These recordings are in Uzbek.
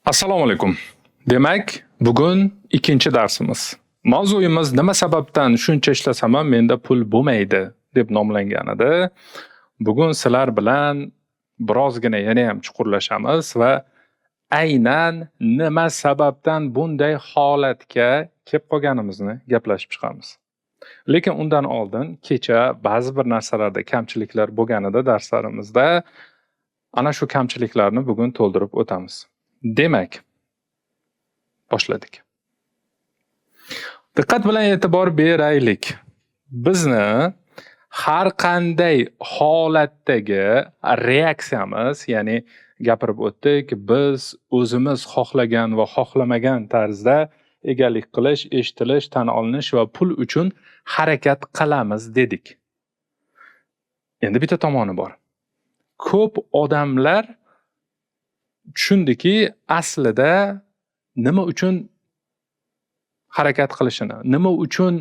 Assalomu alaykum. Demak, bugun ikkinchi darsimiz. Mavzuyimiz "Nima sababdan shuncha ishlasam ham menda pul bo'lmaydi?" deb nomlangan edi. Bugun sizlar bilan birozgina yana ham chuqurlashamiz va aynan nima sababdan bunday holatga kelib qolganimizni gaplashib chiqamiz. Lekin undan oldin kecha ba'zi bir narsalarda kamchiliklar bo'lganida darslarimizda, ana shu kamchiliklarni bugun to'ldirib o'tamiz. Demak, boshladik. Diqqat bilan e'tibor beraylik. Bizni har qanday holatdagi reaksiyamiz, ya'ni gapirib o'tdik, biz o'zimiz xohlagan va xohlamagan tarzda egalik qilish, eshitilish, tan olinish va pul uchun harakat qilamiz dedik. Endi bitta tomoni bor. Ko'p odamlar tushundiki, aslida nima uchun harakat qilishini, nima uchun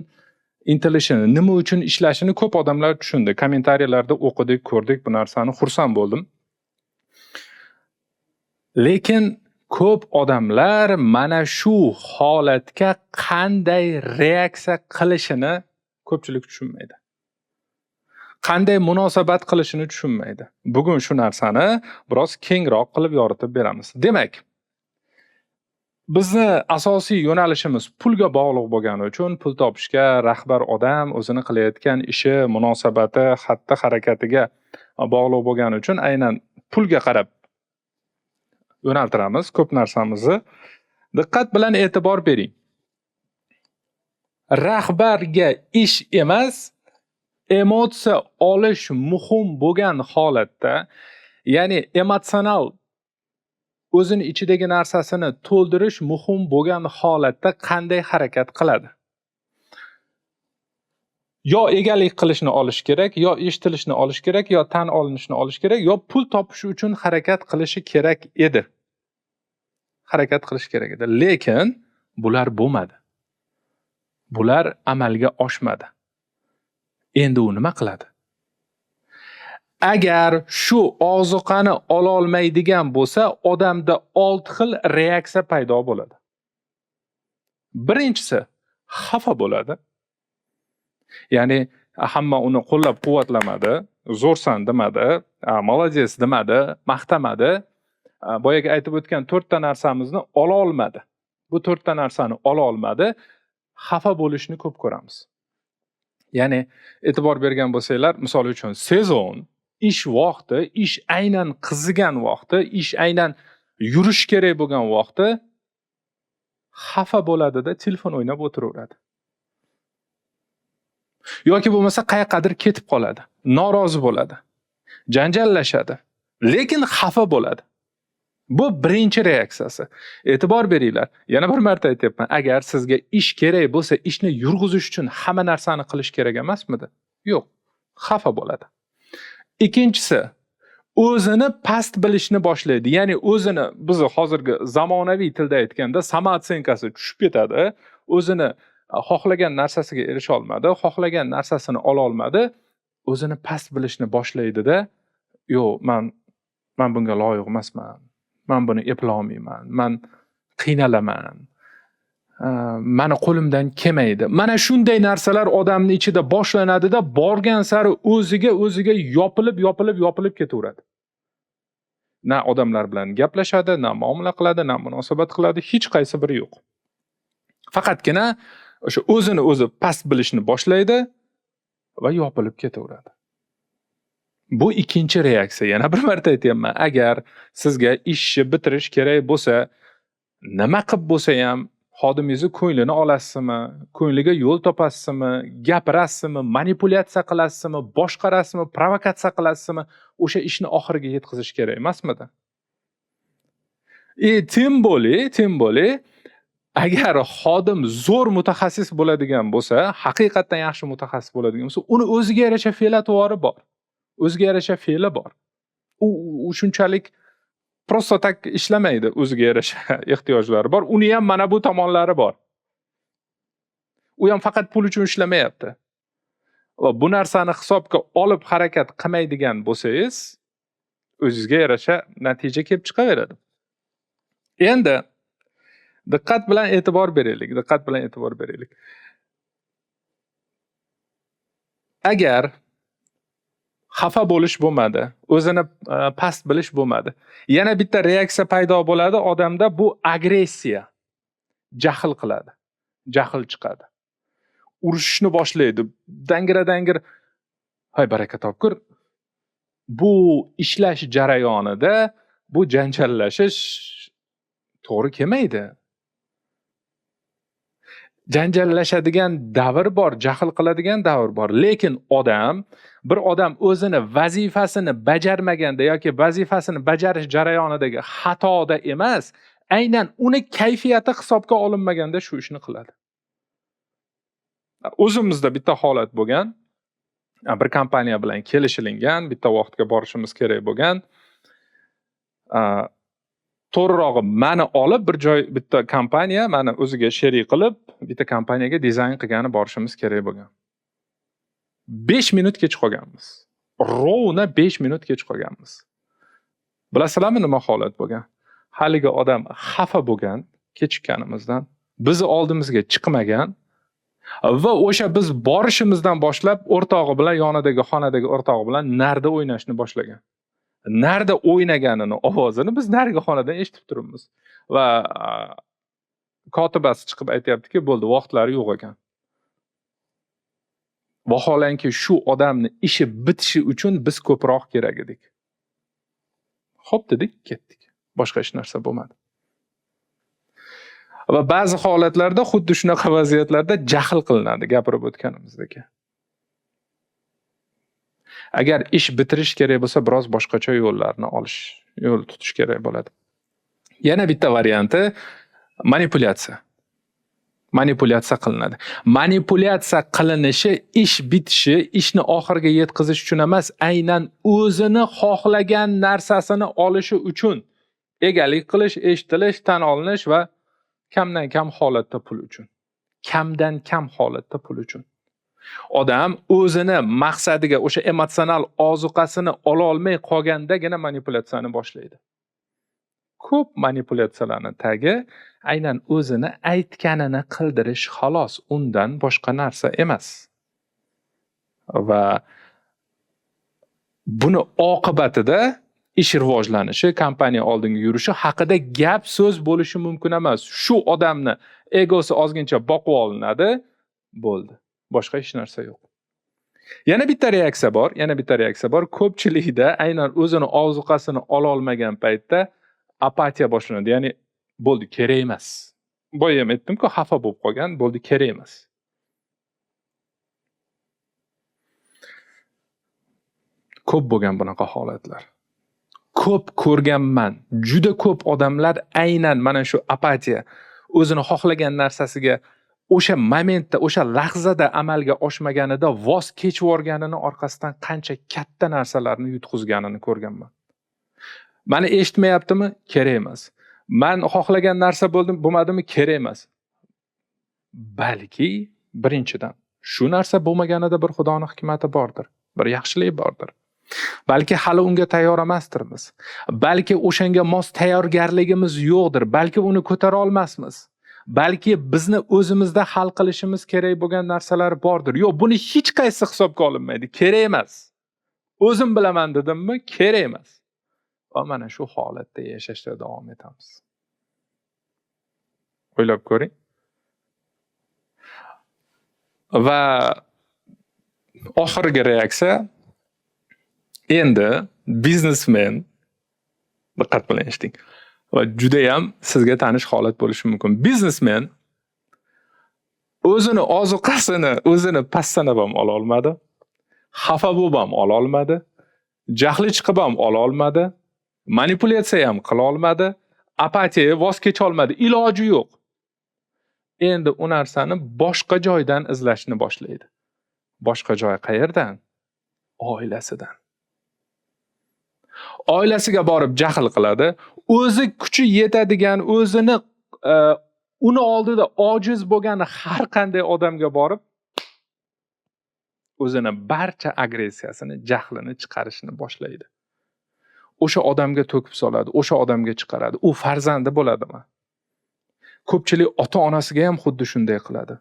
intilishini, nima uchun ishlashini ko'p odamlar tushundi. Kommentariyalarda o'qidik, ko'rdik bu narsani, xursand bo'ldim. Lekin ko'p odamlar mana shu holatga qanday reaksiya qilishini ko'pchilik tushunmaydi. Qanday munosabat qilishini tushunmaydi. Bugun shu narsani biroz kengroq qilib yoritib beramiz. Demak, bizni asosiy yo'nalishimiz pulga bog'liq bo'lgani uchun pul topishga rahbar odam o'zini qilayotgan ishi, munosabati, xatti-harakatiga bog'liq bo'lgani uchun aynan pulga qarab yo'naltiramiz ko'p narsamizni. Diqqat bilan e'tibor bering. Rahbarga ish emas, emotsiya olish muhim bo'lgan holatda, ya'ni emotsional o'zini ichidagi narsasini to'ldirish muhim bo'lgan holatda qanday harakat qiladi? Yo egalik qilishni olish kerak, yo eshitilishni olish kerak, yo tan olinishni olish kerak, yo pul topish uchun harakat qilishi kerak edi. Harakat qilish kerak edi. Lekin bular bo'lmadi. Bular amalga oshmadi. Endi u nima qiladi? Agar shu ozuqani ololmaydigan bo'lsa, odamda 6 xil reaksiya paydo bo'ladi. Birinchisi, xafa bo'ladi. Ya'ni hamma uni qo'llab-quvvatlamadi, zo'rsan demadi, молодец demadi, maqtamadi. Boyagi aytib o'tgan to'rtta narsamizni ola olmadi. Bu to'rtta narsani ola olmadi. Xafa bo'lishni ko'p ko'ramiz. Ya'ni e'tibor bergan bo'lsanglar, misol uchun sezon, ish vaqti, ish aynan qizigan vaqti, ish aynan yurish kerak bo'lgan vaqti xafa bo'ladida, telefon o'ynab o'tiraveradi. Yoki bo'lmasa qayoqqadir ketib qoladi, norozi bo'ladi, janjallashadi, lekin xafa bo'ladi. Bu birinchi reaksiyasi. E'tibor beringlar. Yana bir marta aytyapman, agar sizga ish kerak bo'lsa, ishni yurg'izish uchun hamma narsani qilish kerak emasmidi? Yo'q, xafa bo'ladi. Ikkinchisi, o'zini past bilishni boshlaydi. Ya'ni o'zini, biz hozirgi zamonaviy tilda aytganda, самооценка si tushib ketadi. O'zini xohlagan narsasiga erisha olmadi, xohlagan narsasini ola olmadi, o'zini past bilishni boshlaydida, yo'q, man bunga loyiq emasman. Man buni eplolmayman. Man qiynalaman. Mani qo'limdan kelmaydi. Mana shunday narsalar odamni ichida boshlanadida, borgan sari o'ziga o'ziga yopilib, yopilib, yopilib ketaveradi. Na odamlar bilan gaplashadi, na muomala qiladi, na munosabat qiladi, hech qaysi biri yo'q. Faqatgina o'sha o'zini o'zi past bilishni boshlaydi va yopilib ketaveradi. Bu ikkinchi reaksiya. Yana bir marta aytyapman, agar sizga ishni bitirish kerak bo'lsa, nima qilib bo'lsa ham xodimingizni ko'nglini olasizmi, ko'ngliga yo'l topasizmi, gapirasizmi, manipulyatsiya qilasizmi, boshqarasizmi, provokatsiya qilasizmi, o'sha ishni oxiriga yetkazish kerak emasmidi? И тем более, agar xodim zo'r mutaxassis bo'ladigan bo'lsa, haqiqatdan yaxshi mutaxassis bo'ladigan bo'lsa, uni o'ziga yarasha fe'l-atvori bor. O'ziga yarasha fe'li bor. U shunchalik просто так ishlamaydi, o'ziga yarasha ehtiyojlari bor. Uni ham mana bu tomonlari bor. U ham faqat pul uchun ishlamayapti. Va bu narsani hisobga olib harakat qilmaydigan bo'lsangiz, o'zingizga yarasha natija kelib chiqaveradi. Endi diqqat bilan e'tibor beraylik, diqqat bilan e'tibor beraylik. Agar xafa bo'lish bo'lmadi, o'zini past bilish bo'lmadi, yana bitta reaksiya paydo bo'ladi odamda, bu agressiya. Jahl qiladi, jahl chiqadi. Urushishni boshlaydi, dangira-dangir. Hay baraka topkur. Bu ishlash jarayonida bu janjallashish to'g'ri kelmaydi. Janjallashadigan davr bor, jahl qiladigan davr bor, lekin odam, bir odam o'zini vazifasini bajarmaganda yoki vazifasini bajarish jarayonidagi xatoda emas, aynan uni kayfiyati hisobga olinmaganda shu ishni qiladi. O'zimizda bitta holat bo'lgan, bir kompaniya bilan kelishilingan, bitta vaqtga borishimiz kerak bo'lgan. To'g'rirog'i mani olib bir joy, bitta kompaniya mani o'ziga sherik qilib, bitta kompaniyaga dizayn qilgani borishimiz kerak bo'lgan. 5 minut kech qolganmiz. Ровно 5 minut kech qolganmiz. Bilasizlarmi nima holat bo'lgan? Haligi odam xafa bo'lgan kechikkanimizdan, bizni oldimizga chiqmagan va o'sha biz borishimizdan boshlab o'rtog'i bilan, yonidagi xonadagi o'rtog'i bilan narda o'ynashni boshlagan. Narda o'ynaganini ovozini biz narigi xonadan eshitib turibmiz. Va kotibasi chiqib aytayaptiki, bo'ldi, vaqtlari yo'q ekan. Vaholanki shu odamni ishi bitishi uchun biz ko'proq kerak edik. Xo'p dedik, ketdik. Boshqa hech narsa bo'lmadi. Va ba'zi holatlarda xuddi shunaqa vaziyatlarda jahl qilinadi, gapirib o'tganimizdek. Agar ish bitirish kerak bo'lsa, biroz boshqacha yo'llarni olish, yo'l tutish kerak bo'ladi. Yana bitta varianti manipulyatsiya. Manipulyatsiya qilinadi. Manipulyatsiya qilinishi ish bitishi, ishni oxiriga yetkazish uchun emas, aynan o'zini xohlagan narsasini olishi uchun egalik qilish, eshitilish, tan olinish va kamdan kam holatda pul uchun. Kamdan kam holatda pul uchun. Odam o'zini maqsadiga, o'sha emotsional ozuqasini ola olmay qolgandagina manipulyatsiyani boshlaydi. Ko'p manipulyatsiyalarning tagi aynan o'zini aytganini qildirish xolos, undan boshqa narsa emas. Va buni oqibatida ish rivojlanishi, kompaniya oldinga yurishi haqida gap so'z bo'lishi mumkin emas. Shu odamni egosi ozgincha boqib olinadi, bo'ldi. Boshqa hech narsa yo'q. Yana bitta reaksiya bor, yana bitta reaksiya bor. Ko'pchilikda aynan o'zini ozuqasini ola olmagan paytda apatiya boshlanadi. Ya'ni bo'ldi, kerak emas. Boya ham aytdim-ku, xafa bo'lib qolgan, bo'ldi, kerak emas. Ko'p bo'lgan bunaqa holatlar. Ko'p ko'rganman. Juda ko'p odamlar aynan mana shu apatiya, o'zini xohlagan narsasiga o'sha momentda, o'sha lahzada amalga oshmaganida voz kechib yuborganini orqasidan qancha katta narsalarni yutqizganini ko'rganman. Meni eshitmayaptimi? Kerak emas. Men xohlagan narsa bo'ldim, bo'lmadimi? Kerak emas. Balki birinchidan shu narsa bo'lmaganida bir Xudoning hikmati bordir, bir yaxshilik bordir. Balki hali unga tayyor emasdirmiz. Balki o'shanga mos tayyorgarligimiz yo'qdir, balki uni ko'tara olmasmiz. Balki bizni o'zimizda hal qilishimiz kerak bo'lgan narsalar bordir. Yo'q, buni hech qaysi hisobga olinmaydi. Kerak emas. O'zim bilaman dedimmi? Kerak emas. Va mana shu holatda yashashda davom etamiz. O'ylab ko'ring. Va oxirgi reaksiya endi biznesmen, diqqat bilan eshiting. Va juda ham sizga tanish holat bo'lishi mumkin. Biznesmen o'zini ozuqasini, o'zini pastsanab ham ola olmadi, xafa bo'lib ham ola olmadi, jahli chiqib ham ola olmadi, manipulyatsiya ham qila olmadi, apatiyaga voz kecha olmadi, iloji yo'q. Endi u narsani boshqa joydan izlashni boshlaydi. Boshqa joy qayerdan? Oilasidan. Oilasiga borib jahl qiladi, o'zi kuchi yetadigan, o'zini uni oldida ojiz bo'lgan har qanday odamga borib o'zini barcha agressiyasini, jahlini chiqarishni boshlaydi. O'sha odamga to'kib soladi, o'sha odamga chiqaradi. U farzandi bo'ladimi? Ko'pchilik ota-onasiga ham xuddi shunday qiladi.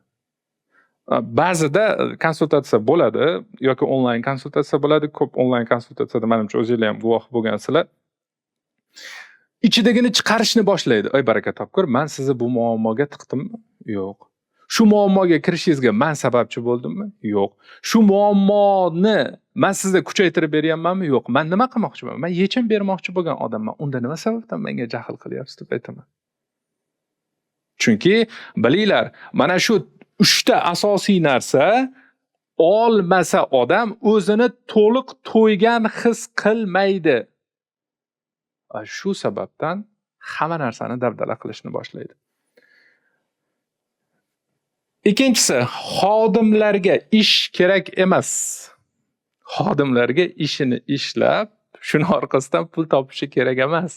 Ba'zida konsultatsiya bo'ladi yoki onlayn konsultatsiya bo'ladi. Ko'p onlayn konsultatsiyada menimcha o'zinglar ham guvoh bo'lgansizlar. Ichidagini chiqarishni boshlaydi. Ey baraka topkur, men sizni bu muammoga tiqdimmi? Yo'q. Shu muammoga kirishingizga men sababchi bo'ldimmi? Yo'q. Shu muammoni men sizga kuchaytirib beryapmanmi? Yo'q. Men nima qilmoqchiman? Men yechim bermoqchi bo'lgan odamman. Unda nima sababdan menga jahl qilyapsiz deb aytaman. Chunki bilinglar, mana shu uchta asosiy narsa olmasa odam o'zini to'liq to'ygan his qilmaydi. Shu sababdan hamma narsani dabdala qilishni boshlaydi. Ikkinchisi, xodimlarga ish kerak emas. Xodimlarga ishini ishlab, shuni orqasidan pul topishi kerak emas.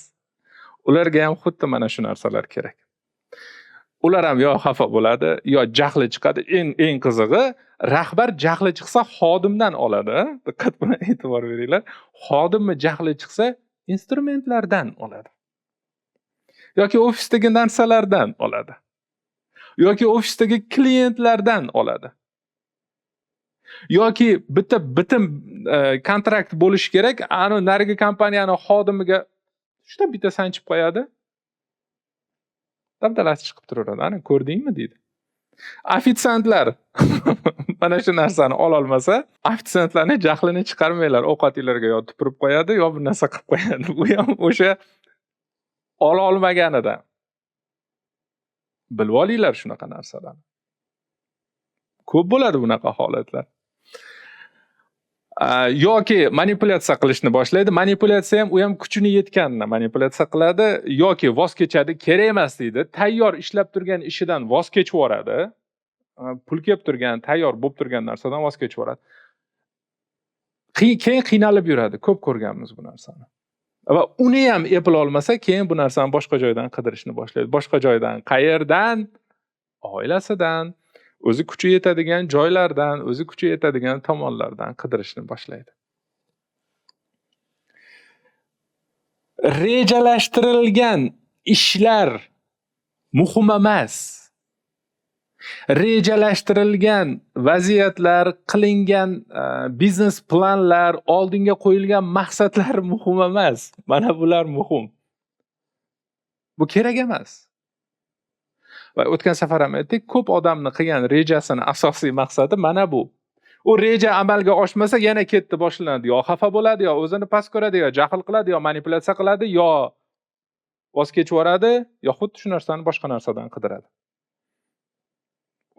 Ularga ham xuddi mana shu narsalar kerak. Ular ham yo xafa bo'ladi, yo jahli chiqadi. Eng qizig'i, rahbar jahli chiqsa xodimdan oladi. Diqqat bilan e'tibor beringlar. Xodimni jahli chiqsa instrumentlardan oladi. Yoki ofisdagi narsalardan oladi. Yoki ofisdagi klientlardan oladi. Yoki bitta bitim kontrakt bo'lishi kerak, ani narigi kompaniyani xodimiga shunda bitta sanchib qo'yadi. Dabdalasi chiqib turaveradi. Ana ko'rdingmi deydi. Ofitsiantlar mana shu narsani ola olmasa, ofitsiantlarni jahlini chiqarmanglar. Ovqatinglarga yo tupurib qo'yadi, yo bir narsa qilib qo'yadi. Bu ham o'sha ola olmaganidan. Bilib olinglar shunaqa narsalarni. Ko'p bo'ladi bunaqa holatlar. Yoki manipulyatsiya qilishni boshlaydi. Manipulyatsiya ham, u ham kuchini yetganini manipulyatsiya qiladi yoki voz kechadi, kerak emas deydi. Tayyor ishlab turgan ishidan voz kechib yuboradi. Pul kelib turgan, tayyor bo'lib turgan narsadan voz kechib yuboradi. Keyin qiynalib yuradi. Ko'p ko'rganmiz bu narsani. Va uni ham eplay olmasa, keyin bu narsani boshqa joydan qidirishni boshlaydi. Boshqa joydan, qayerdan? Oilasidan, o'zi kuchi yetadigan joylardan, o'zi kuchi yetadigan tomonlardan qidirishni boshlaydi. Rejalashtirilgan ishlar muhim emas. Rejalashtirilgan vaziyatlar, qilingan biznes planlar, oldinga qo'yilgan maqsadlar muhim emas. Mana bular muhim. Bu kerak emas. Va o'tgan safar ham aytdik, ko'p odamni qilgan rejasini asosiy maqsadi mana bu. U reja amalga oshmasa yana ketdi boshlanadi. Yo xafa bo'ladi, yo o'zini past ko'radi, yo jahl qiladi, yo manipulyatsiya qiladi, yo voz kechib yuboradi, yo xuddi shu narsani boshqa narsadan qidiradi.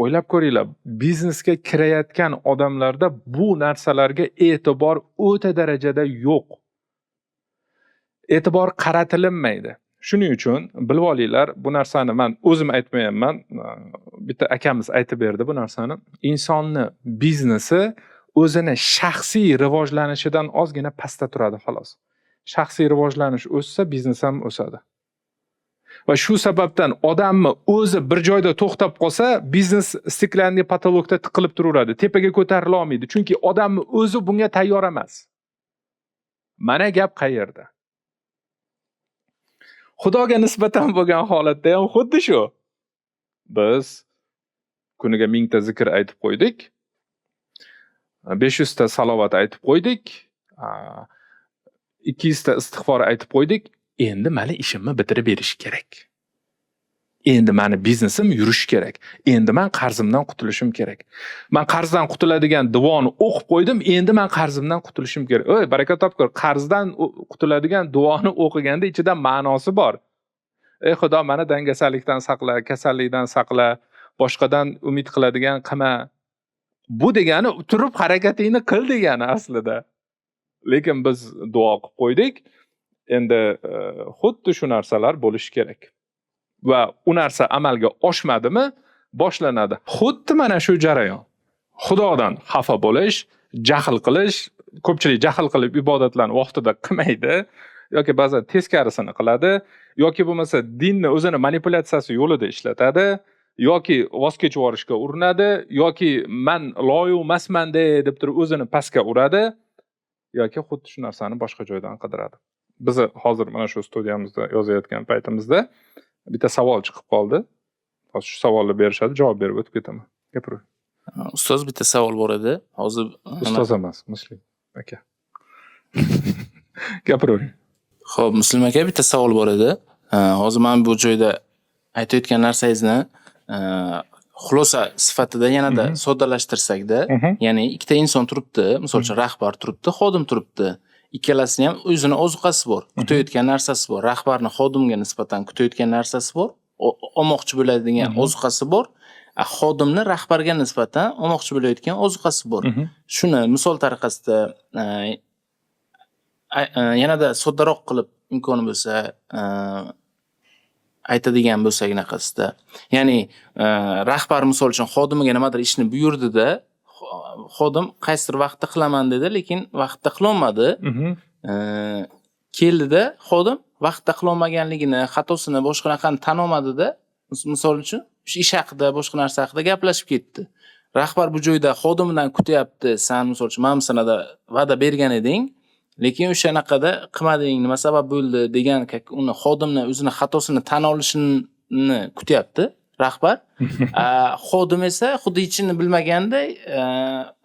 O'ylab ko'ringlar, biznesga kirayotgan odamlarda bu narsalarga e'tibor o'ta darajada yo'q. E'tibor qaratilinmaydi. Shuning uchun bilib olinglar, bu narsani men o'zim aytmayapman, bitta akamiz aytib berdi bu narsani. Insonni biznesi o'zini shaxsiy rivojlanishidan ozgina pastda turadi xolos. Shaxsiy rivojlanish o'ssa, biznes ham o'sadi. Va shu sababdan odamni o'zi bir joyda to'xtab qolsa, biznes стеклянный потолок da tiqilib turaveradi, tepaga ko'tarila olmaydi, chunki odamni o'zi bunga tayyor emas. Mana gap qayerda? Xudoga nisbatan bo'lgan holatda ham xuddi shu. Biz kuniga 1000 ta zikr aytib qo'ydik. 500 ta salovat aytib qo'ydik. 200 ta istig'for aytib qo'ydik. Endi meni ishimni bitirib berish kerak. Endi meni biznesim yurishi kerak. Endi men qarzimdan qutulishim kerak. Men qarzdan qutuladigan duoni o'qib qo'ydim, endi men qarzimdan qutulishim kerak. Ey, baraka topkur, qarzdan qutuladigan duoni o'qiganda ichida ma'nosi bor. Ey Xudo, meni dangasalikdan saqla, kasallikdan saqla, boshqadan umid qiladigan qilma. Bu degani turib harakatingni qil degani aslida. Lekin biz duo qilib qo'ydik. Endi xuddi shu narsalar bo'lishi kerak. Va u narsa amalga oshmadimi, boshlanadi. Xuddi mana shu jarayon. Xudodan xafa bo'lish, jahl qilish, ko'pchilik jahl qilib ibodatlarni vaqtida qilmaydi yoki ba'zan teskarisini qiladi, yoki bo'lmasa dinni o'zini manipulyatsiyasi yo'lida ishlatadi, yoki voz kechib yuborishga urinadi, yoki man loyiq emasman deb turib o'zini pastga uradi, yoki xuddi shu narsani boshqa joydan qidiradi. Biz hozir mana shu studiyamizda yozayotgan paytimizda bitta savol chiqib qoldi. Hozir shu savolni berishadi, javob berib o'tib ketaman. Gapiravering. Ustoz, bitta savol bor edi. Hozir Ustoz emas, Muslim aka. Gapiravering. Xo'p, Muslim aka, bitta savol bor edi. Hozir men bu joyda aytayotgan narsangizni xulosa sifatida yanada soddalashtirsakda, ya'ni ikkita inson turibdi, misol uchun rahbar turibdi, xodim turibdi. Ikkalasini ham o'zini ozuqasi bor, kutayotgan narsasi bor. Rahbarni xodimga nisbatan kutayotgan narsasi bor, olmoqchi bo'ladigan ozuqasi bor. Xodimni rahbarga nisbatan olmoqchi bo'layotgan ozuqasi bor. Shuni misol tariqasida yanada soddaroq qilib imkoni bo'lsa aytadigan bo'lsak anaqasida. Ya'ni rahbar misol uchun xodimiga nimadir ishni buyurdida, xodim qaysidir vaqtda qilaman dedi, lekin vaqtda qilolmadi. Keldida xodim vaqtda qilolmaganligini, xatosini, boshqa narsani tan olmadida, misol uchun shu ish haqida, boshqa narsa haqida gaplashib ketdi. Rahbar bu joyda xodimidan kutyapti, san misol uchun mana bu sanada va'da bergan eding, lekin o'shanaqada qilmading, nima sabab bo'ldi degan, как uni xodimni o'zini xatosini tan olishini kutyapti rahbar. Xodim esa xuddi hechini bilmaganday,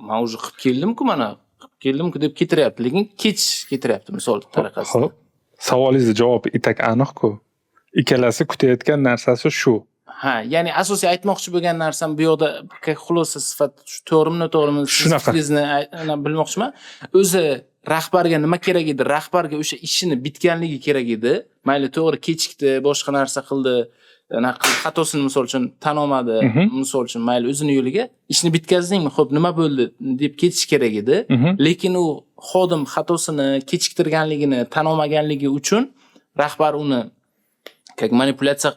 man уже qilib keldim-ku, mana qilib keldim-ku deb ketiryapti, lekin kech ketiryapti misol tariqasida. Xo'p, savolingizni javobi itak aniq-ku. Ikkalasi kutayotgan narsasi shu. Ha, ya'ni asosiy aytmoqchi bo'lgan narsam bu yoqda xulosa sifatida shu to'g'rimi, noto'g'rimi, siz Shunaqa. fikringizni bilmoqchiman. O'zi rahbarga nima kerak edi? Rahbarga o'sha ishini bitganligi kerak edi. Mayli, to'g'ri kechikdi, boshqa narsa qildi, anaqa qildi, xatosini misol uchun tan olmadi, misol uchun mayli o'zini yo'liga ishni bitkazdingmi? Xo'p, nima bo'ldi deb ketish kerak edi. Lekin u xodim xatosini kechiktirganligini tan olmaganligi uchun rahbar uni как manipulyatsiya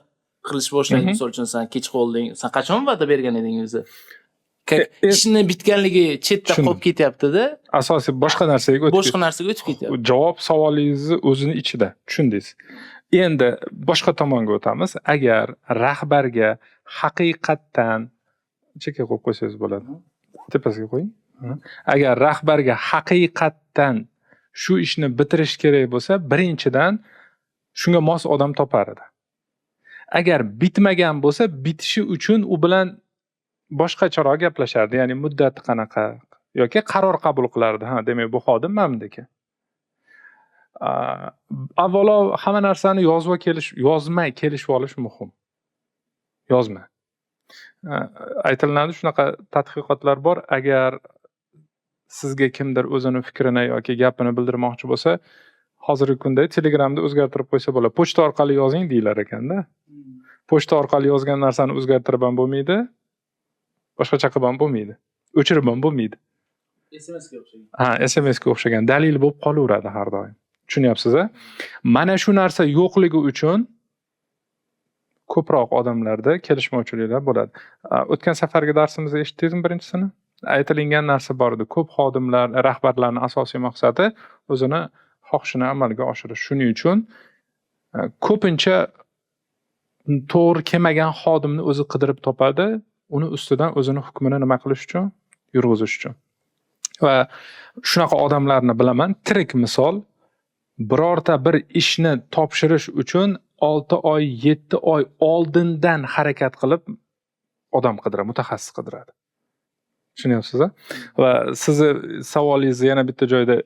qilish boshladi. Misol uchun sen kech qolding, sen qachon va'da bergan eding o'zi? Как ishni bitganligi chetda Tushundim. qolib ketyapti-da, Asosiy boshqa narsaga o'tib boshqa narsaga o'tib ketyapti. Javob savolingizni o'zini ichida, tushundingiz. Endi boshqa tomonga o'tamiz. Agar rahbarga haqiqatdan chekka qo'yib qo'ysangiz bo'ladi. Tepasiga qo'ying. Agar rahbarga haqiqatdan shu ishni bitirish kerak bo'lsa, birinchidan shunga mos odam topar edi. Agar bitmagan bo'lsa, bitishi uchun u bilan boshqacharoq gaplashardi. Ya'ni muddati qanaqa yoki qaror qabul qilardi. Ha, demak bu xodim mana. Avvalo hamma narsani yozma kelishib olish muhim. Yozma. Aytilinadi, shunaqa tadqiqotlar bor, agar sizga kimdir o'zini fikrini yoki gapini bildirmoqchi bo'lsa, hozirgi kunda Telegramda o'zgartirib qo'ysa bo'ladi. Pochta orqali yozing deyilar ekanda. Pochta orqali yozgan narsani o'zgartirib ham bo'lmaydi, boshqacha qilib ham bo'lmaydi. O'chirib ham bo'lmaydi. SMS ga o'xshagan. Ha, SMS ga o'xshagan dalil bo'lib qolaveradi har doim. Tushunyapsiz a? Mana shu narsa yo'qligi uchun ko'proq odamlarda kelishmovchiliklar bo'ladi. O'tgan safargi darsimizda eshitdingizmi birinchisini? Aytilingan narsa bor edi. Ko'p xodimlar, rahbarlarning asosiy maqsadi o'zini xohishini amalga oshirish. Shuning uchun ko'pincha to'g'ri kelmagan xodimni o'zi qidirib topadi, uni ustidan o'zini hukmini nima qilish uchun? Yurg'izish uchun. Va shunaqa odamlarni bilaman, tirik misol, birorta bir ishni topshirish uchun 6 oy, 7 oy oldindan harakat qilib odam qidiradi, mutaxassis qidiradi. Tushunyapsiz a? Va sizni savolingizni yana bitta joyda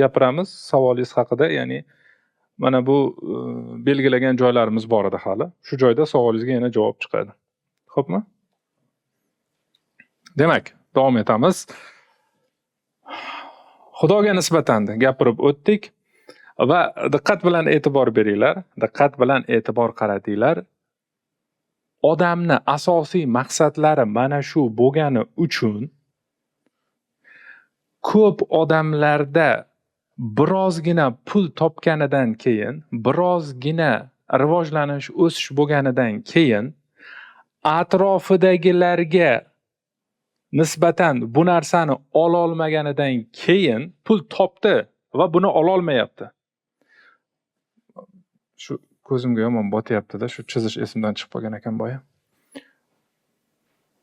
gapiramiz, savolingiz haqida, ya'ni mana bu belgilagan joylarimiz bor edi hali. Shu joyda savolingizga yana javob chiqadi. Xo'pmi? Demak, davom etamiz. Xudoga nisbatan gapirib o'tdik va diqqat bilan e'tibor beringlar, diqqat bilan e'tibor qaratinglar. Odamni asosiy maqsadlari mana shu bo'lgani uchun ko'p odamlarda birozgina pul topganidan keyin, birozgina rivojlanish, o'sish bo'lganidan keyin atrofidagilarga nisbatan bu narsani ololmaganidan keyin pul topdi va buni ololmayapti. Shu ko'zimga yomon botyapti-da, shu chizish esimdan chiqib qolgan ekan boya.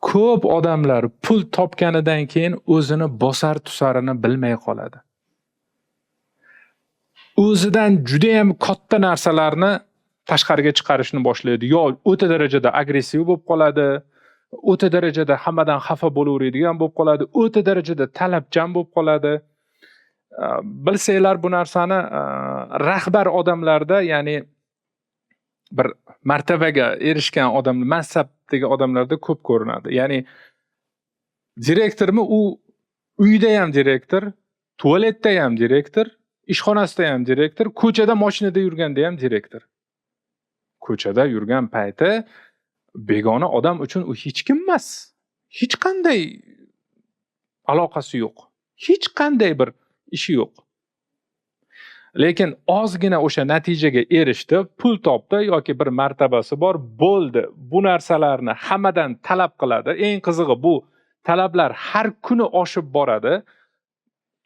Ko'p odamlar pul topganidan keyin o'zini bosar tusarini bilmay qoladi. O'zidan judayam katta narsalarni tashqariga chiqarishni boshlaydi. Yo o'ta darajada agressiv bo'lib qoladi, o'ta darajada hammadan xafa bo'laveradigan bo'lib qoladi, o'ta darajada talabchan bo'lib qoladi. Bilsanglar bu narsani rahbar odamlarda, ya'ni bir martabaga erishgan odam, mansabdagi odamlarda ko'p ko'rinadi. Ya'ni direktormi, u uyda ham direktor, tualetda ham direktor, ishxonasida ham direktor, ko'chada mashinada yurganda ham direktor. Ko'chada yurgan payti begona odam uchun u hech kim emas. Hech qanday aloqasi yo'q. Hech qanday bir ishi yo'q. Lekin ozgina o'sha natijaga erishdi, pul topdi yoki bir martabasi bor, bo'ldi. Bu narsalarni hammadan talab qiladi. Eng qizig'i, bu talablar har kuni oshib boradi.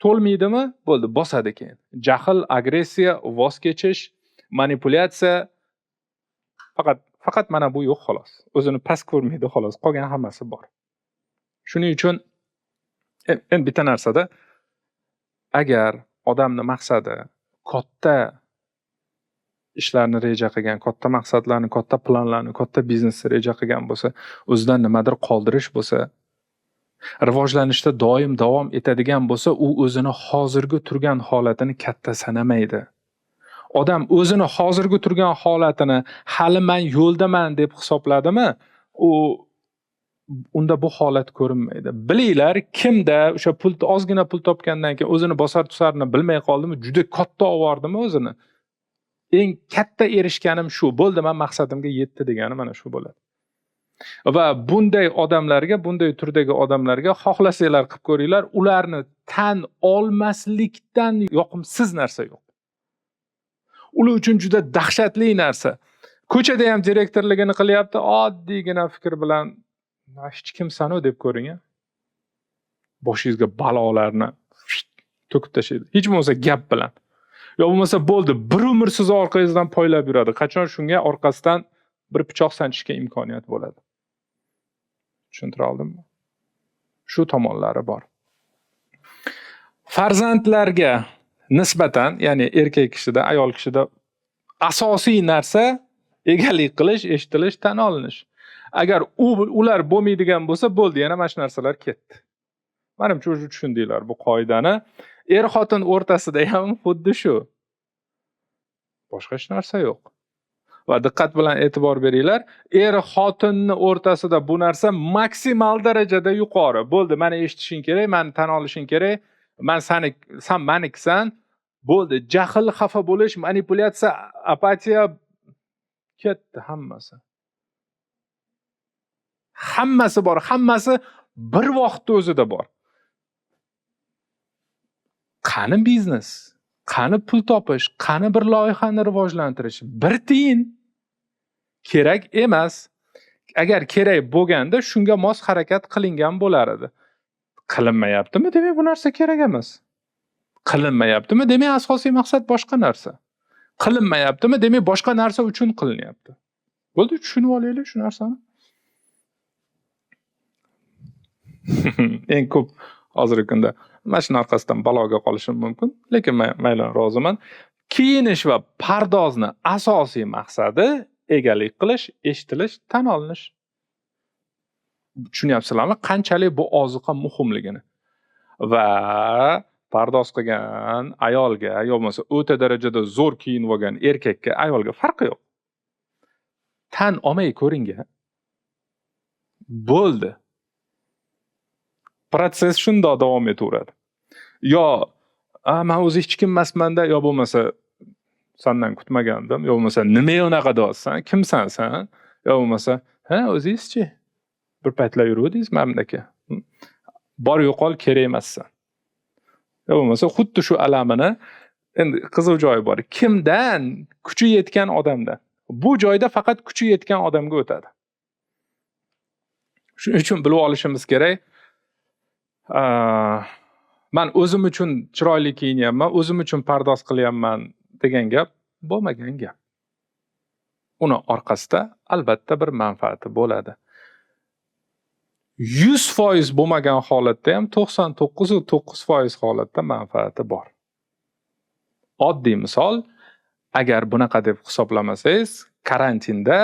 To'lmaydimi? Bo'ldi, bosadi keyin. Jahl, agressiya, voz kechish, manipulyatsiya, faqat mana bu yo'q xolos. O'zini past ko'rmaydi xolos, qolgan hammasi bor. Shuning uchun endi bitta narsada, agar odamni maqsadi katta ishlarni reja qilgan, katta maqsadlarni, katta planlarni, katta biznesni reja qilgan bo'lsa, o'zidan nimadir qoldirish bo'lsa, rivojlanishda doim davom etadigan bo'lsa, u o'zini hozirgi turgan holatini katta sanamaydi. Odam o'zini hozirgi turgan holatini hali man yo'ldaman deb hisobladimi, u unda bu holat ko'rinmaydi. Bilinglar, kimda o'sha pul, ozgina pul topgandan keyin o'zini bosar tusarini bilmay qoldimi, juda katta olvordimi o'zini. Eng katta erishganim shu, bo'ldi, men maqsadimga yetdi degani mana shu bo'ladi. Va bunday odamlarga, bunday turdagi odamlarga xohlasanglar qilib ko'ringlar, ularni tan olmaslikdan yoqimsiz narsa yo'q. Ular uchun juda dahshatli narsa. Ko'chada ham direktorligini qilyapti, oddiygina fikr bilan hech kimsan-u deb ko'ring, a. Boshingizga balolarni to'kib tashlaydi. Hech bo'lmasa gap bilan. Yo bo'lmasa bo'ldi, bir umr sizni orqangizdan poylab yuradi. Qachon shunga orqasidan bir pichoq sanchishga imkoniyat bo'ladi. Tushuntira oldimmi? Shu tomonlari bor. Farzandlarga nisbatan, ya'ni erkak kishida, ayol kishida asosiy narsa egalik qilish, eshitilish, tan olinish. Agar ular bo'lmaydigan bo'lsa, bo'ldi, yana mana shu narsalar ketdi. Manimcha, o'zi tushundinglar bu qoidani. Er-xotin o'rtasida ham xuddi shu. Boshqa hech narsa yo'q. Va diqqat bilan e'tibor beringlar, er-xotinni o'rtasida bu narsa maksimal darajada yuqori. Bo'ldi, meni eshitishing kerak, meni tan olishing kerak, man sani, san manikisan. Bo'ldi, jahl, xafa bo'lish, manipulyatsiya, apatiya ketdi hammasi. Hammasi bor, hammasi bir vaqtda o'zida bor. Qani biznes? Qani pul topish? Qani bir loyihani rivojlantirish? Bir tiyin kerak emas. Agar kerak bo'lganda shunga mos harakat qilingan bo'lar edi. Qilinmayaptimi? Demak, bu narsa kerak emas. Qilinmayaptimi? Demak, asosiy maqsad boshqa narsa. Qilinmayaptimi? Demak, boshqa narsa uchun qilinyapti. Bo'ldi, tushunib olaylik shu narsani. Eng ko'p hozirgi kunda mana shuni orqasidan baloga qolishim mumkin, lekin men mayli, roziman. Kiyinish va pardozni asosiy maqsadi egalik qilish, eshitilish, tan olinish. Tushunyapsizlarmi? Qanchalik bu oziqa muhimligini. Va pardoz qilgan ayolga yo bo'lmasa o'ta darajada zo'r kiyinib olgan erkakka, ayolga farqi yo'q. Tan olmay ko'ringa. Bo'ldi. Protsess shundoq davom etaveradi. Yo, men o'zi hech kim emasman-da, yo bo'lmasa sandan kutmagandim, yo bo'lmasa nima unaqa deyapsan, kimsan san? Yo bo'lmasa, ha, o'zingizchi? Bir paytlar yuruvdingiz mana bundaka. Bor yo'qol, kerak emassan. Yo bo'lmasa xuddi shu alamini, endi qiziq joyi bor. Kimdan? Kuchi yetgan odamdan. Bu joyda faqat kuchi yetgan odamga o'tadi. Shuning uchun bilib olishimiz kerak. Man o'zim uchun chiroyli kiyinyapman, o'zim uchun pardoz qilyapman degan gap bo'lmagan gap. Uni orqasida albatta bir manfaati bo'ladi. 100% bo'lmagan holatda ham 99.9% holatda manfaati bor. Oddiy misol, agar bunaqa deb hisoblamasangiz, karantinda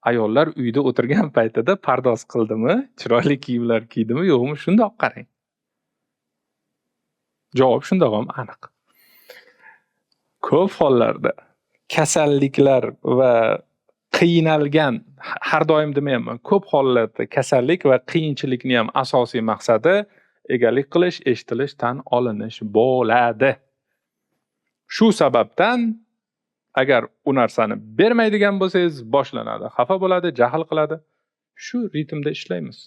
ayollar uyda o'tirgan paytida pardoz qildimi, chiroyli kiyimlar kiydimi, yo'qmi, shundoq qarang. Javob shundoq ham aniq. Ko'p hollarda kasalliklar va qiynalgan, har doim demayapman, ko'p hollarda kasallik va qiyinchilikni ham asosiy maqsadi egalik qilish, eshitilish, tan olinish bo'ladi. Shu sababdan agar u narsani bermaydigan bo'lsangiz, boshlanadi, xafa bo'ladi, jahl qiladi. Shu ritmda ishlaymiz.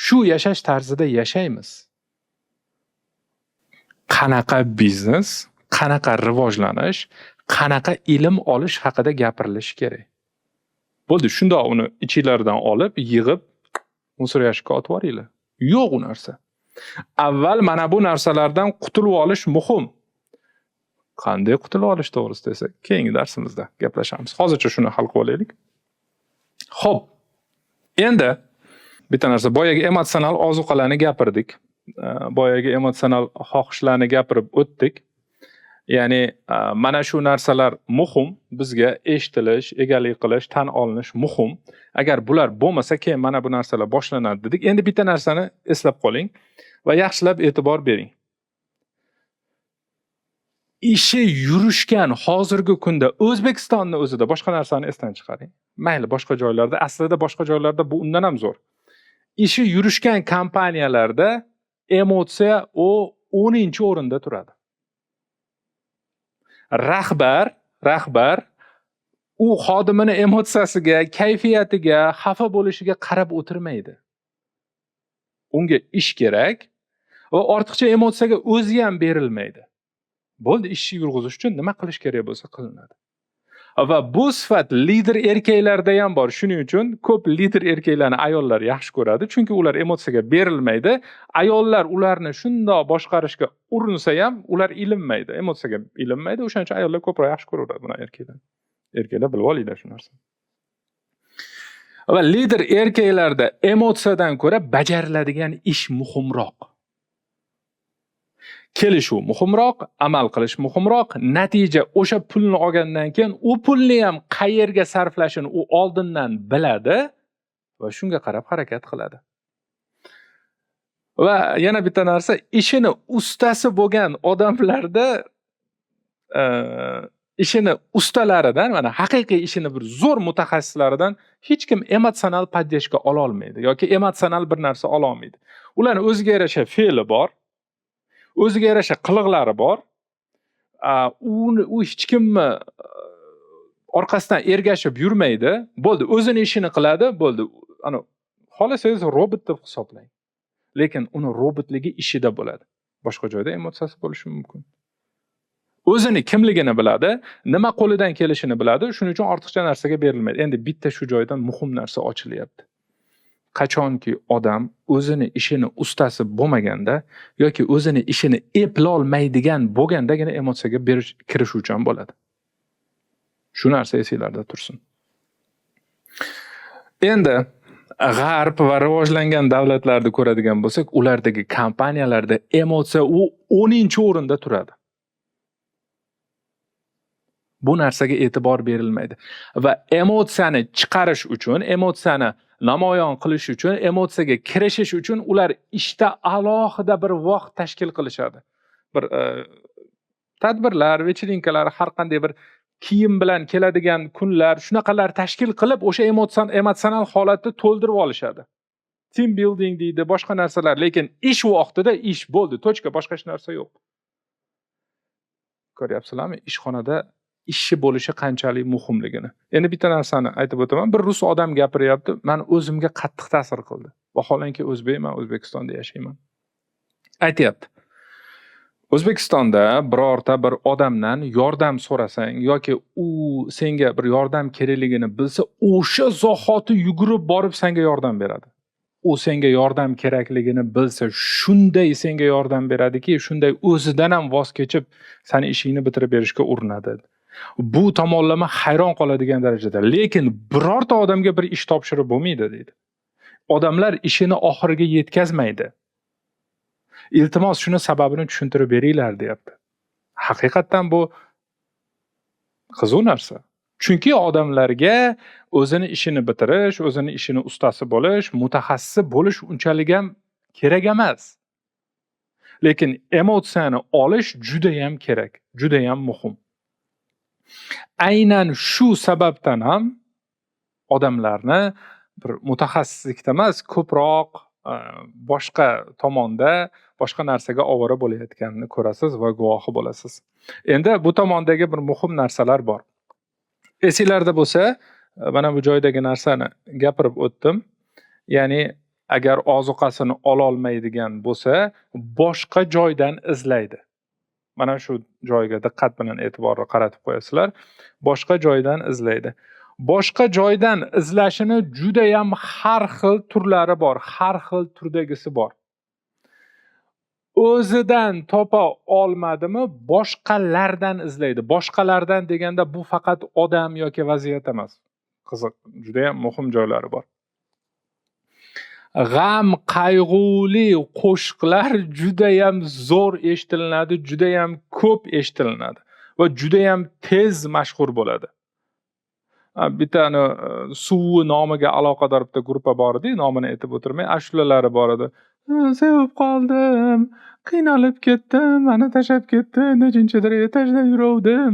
Shu yashash tarzida yashaymiz. Qanaqa biznes, qanaqa rivojlanish, qanaqa ilm olish haqida gapirilishi kerak. Bo'ldi, shundoq uni ichinglardan olib, yig'ib, мусор yashikka otib yuboringlar. Yo'q u narsa. Avval mana bu narsalardan qutulib olish muhim. Qanday qutulib olish to'g'risida esa keyingi darsimizda gaplashamiz. Hozircha shuni hal qilib olaylik. Xo'p. Endi bitta narsa, boyagi emotsional ozuqalarni gapirdik. Boyagi emotsional xohishlarni gapirib o'tdik. Ya'ni mana shu narsalar muhim, bizga eshitilish, egalik qilish, tan olinish muhim. Agar bular bo'lmasa, keyin mana bu narsalar boshlanadi dedik. Endi bitta narsani eslab qoling va yaxshilab e'tibor bering. Ishi yurishgan hozirgi kunda O'zbekistonni o'zida, boshqa narsani esdan chiqaring. Mayli, boshqa joylarda, aslida boshqa joylarda bu undan ham zo'r. Ishi yurishgan kompaniyalarda emotsiya u 10-o'rinda turadi. Rahbar u xodimini emotsiyasiga, kayfiyatiga, xafa bo'lishiga qarab o'tirmaydi. Unga ish kerak va ortiqcha emotsiyaga o'zi ham berilmaydi. Bo'ldi, ishni yurg'izish uchun nima qilish kerak bo'lsa qilinadi. Va bu sifat lider erkaklarda ham bor. Shuning uchun ko'p lider erkaklarni ayollar yaxshi ko'radi, chunki ular emotsiyaga berilmaydi. Ayollar ularni shundoq boshqarishga urinsa ham ular ilinmaydi, emotsiyaga ilinmaydi. O'shaning uchun ayollar ko'proq yaxshi ko'raveradi buni erkaklar. Erkaklar bilib olinglar shu narsani. Va lider erkaklarda emotsiyadan ko'ra bajariladigan ish muhimroq. Kelishuv muhimroq, amal qilish muhimroq, natija o'sha pulni olgandan keyin u pulni ham qayerga sarflashini u oldindan biladi va shunga qarab harakat qiladi. Va yana bitta narsa, ishini ustasi bo'lgan odamlarda, ishini ustalaridan, mana haqiqiy ishini bir zo'r mutaxassislaridan hech kim emotsional поддержка ola olmaydi yoki emotsional bir narsa ola olmaydi. Ularning o'ziga yarasha fe'li bor, o'ziga yarasha qiliqlari bor. U hech kimni orqasidan ergashib yurmaydi. Bo'ldi, o'zini ishini qiladi, bo'ldi. Ana xohlasangiz robot deb hisoblang. Lekin uni robotligi ishida bo'ladi. Boshqa joyda emotsiyasi bo'lishi mumkin. O'zini kimligini biladi, nima qo'lidan kelishini biladi, shuning uchun ortiqcha narsaga berilmaydi. Endi bitta shu joydan muhim narsa ochilyapti. Qachonki odam o'zini ishini ustasi bo'lmaganda yoki o'zini ishini eplolmaydigan bo'lgandagina emotsiyaga kirishuvchan bo'ladi. Shu narsa esinglarda tursin. Endi G'arb va rivojlangan davlatlarni ko'radigan bo'lsak, ulardagi kompaniyalarda emotsiya u 10-o'rinda turadi. Bu narsaga e'tibor berilmaydi va emotsiyani chiqarish uchun, emotsiyani namoyon qilish uchun, emotsiyaga kirishish uchun ular ishda alohida bir vaqt tashkil qilishadi. Bir tadbirlar, вечеринка lar, har qanday bir kiyim bilan keladigan kunlar, shunaqalar tashkil qilib, o'sha emotsional holatni to'ldirib olishadi. Team building deydi, boshqa narsalar, lekin ish vaqtida ish bo'ldi, точка, boshqa hech narsa yo'q. Ko'ryapsizlarmi? Ishxonada ishi bo'lishi qanchalik muhimligini. Endi bitta narsani aytib o'taman. Bir rus odam gapiryapti, men o'zimga qattiq ta'sir qildi. Vaholanki o'zbekman, O'zbekistonda yashayman. Aytyapti. O'zbekistonda birorta bir odamdan yordam so'rasang yoki u senga bir yordam kerakligini bilsa, o'sha zahoti yugurib borib senga yordam beradi. U senga yordam kerakligini bilsa, shunday senga yordam beradiki, shunday o'zidan ham voz kechib seni ishingni bitirib berishga urinadi. Bu tomonlama hayron qoladigan darajada. Lekin birorta odamga bir ish topshirib bo'lmaydi deydi. Odamlar ishini oxiriga yetkazmaydi. Iltimos, shuni sababini tushuntirib beringlar deyapti. Haqiqatdan bu qiziq narsa. Chunki odamlarga o'zini ishini bitirish, o'zini ishini ustasi bo'lish, mutaxassisi bo'lish unchalik ham kerak emas. Lekin emotsiyani olish juda ham kerak, juda ham muhim. Aynan shu sababdan ham odamlarni bir mutaxassislikda emas, ko'proq boshqa tomonda, boshqa narsaga ovora bo'layotganini ko'rasiz va guvohi bo'lasiz. Endi bu tomondagi bir muhim narsalar bor. Esinglarda bo'lsa, mana bu joydagi narsani gapirib o'tdim. Ya'ni agar ozuqasini ololmaydigan bo'lsa, boshqa joydan izlaydi. Mana shu joyga diqqat bilan e'tiborni qaratib qo'yasizlar. Boshqa joydan izlaydi. Boshqa joydan izlashini juda ham har xil turlari bor, har xil turdagisi bor. O'zidan topa olmadimi, boshqalardan izlaydi. Boshqalardan deganda bu faqat odam yoki vaziyat emas. Qiziq, juda ham muhim joylari bor. G'am, qayg'uli qo'shiqlar juda ham zo'r eshitilinadi, juda ham ko'p eshitilinadi va juda ham tez mashhur bo'ladi. Bitta suvi nomiga aloqador bitta gruppa bor edi, nomini aytib o'tirmay, ashulalari bor edi. Sevib qoldim, qiynalib ketdim, meni tashlab ketdi, nechinchidir etajda yuruvdim.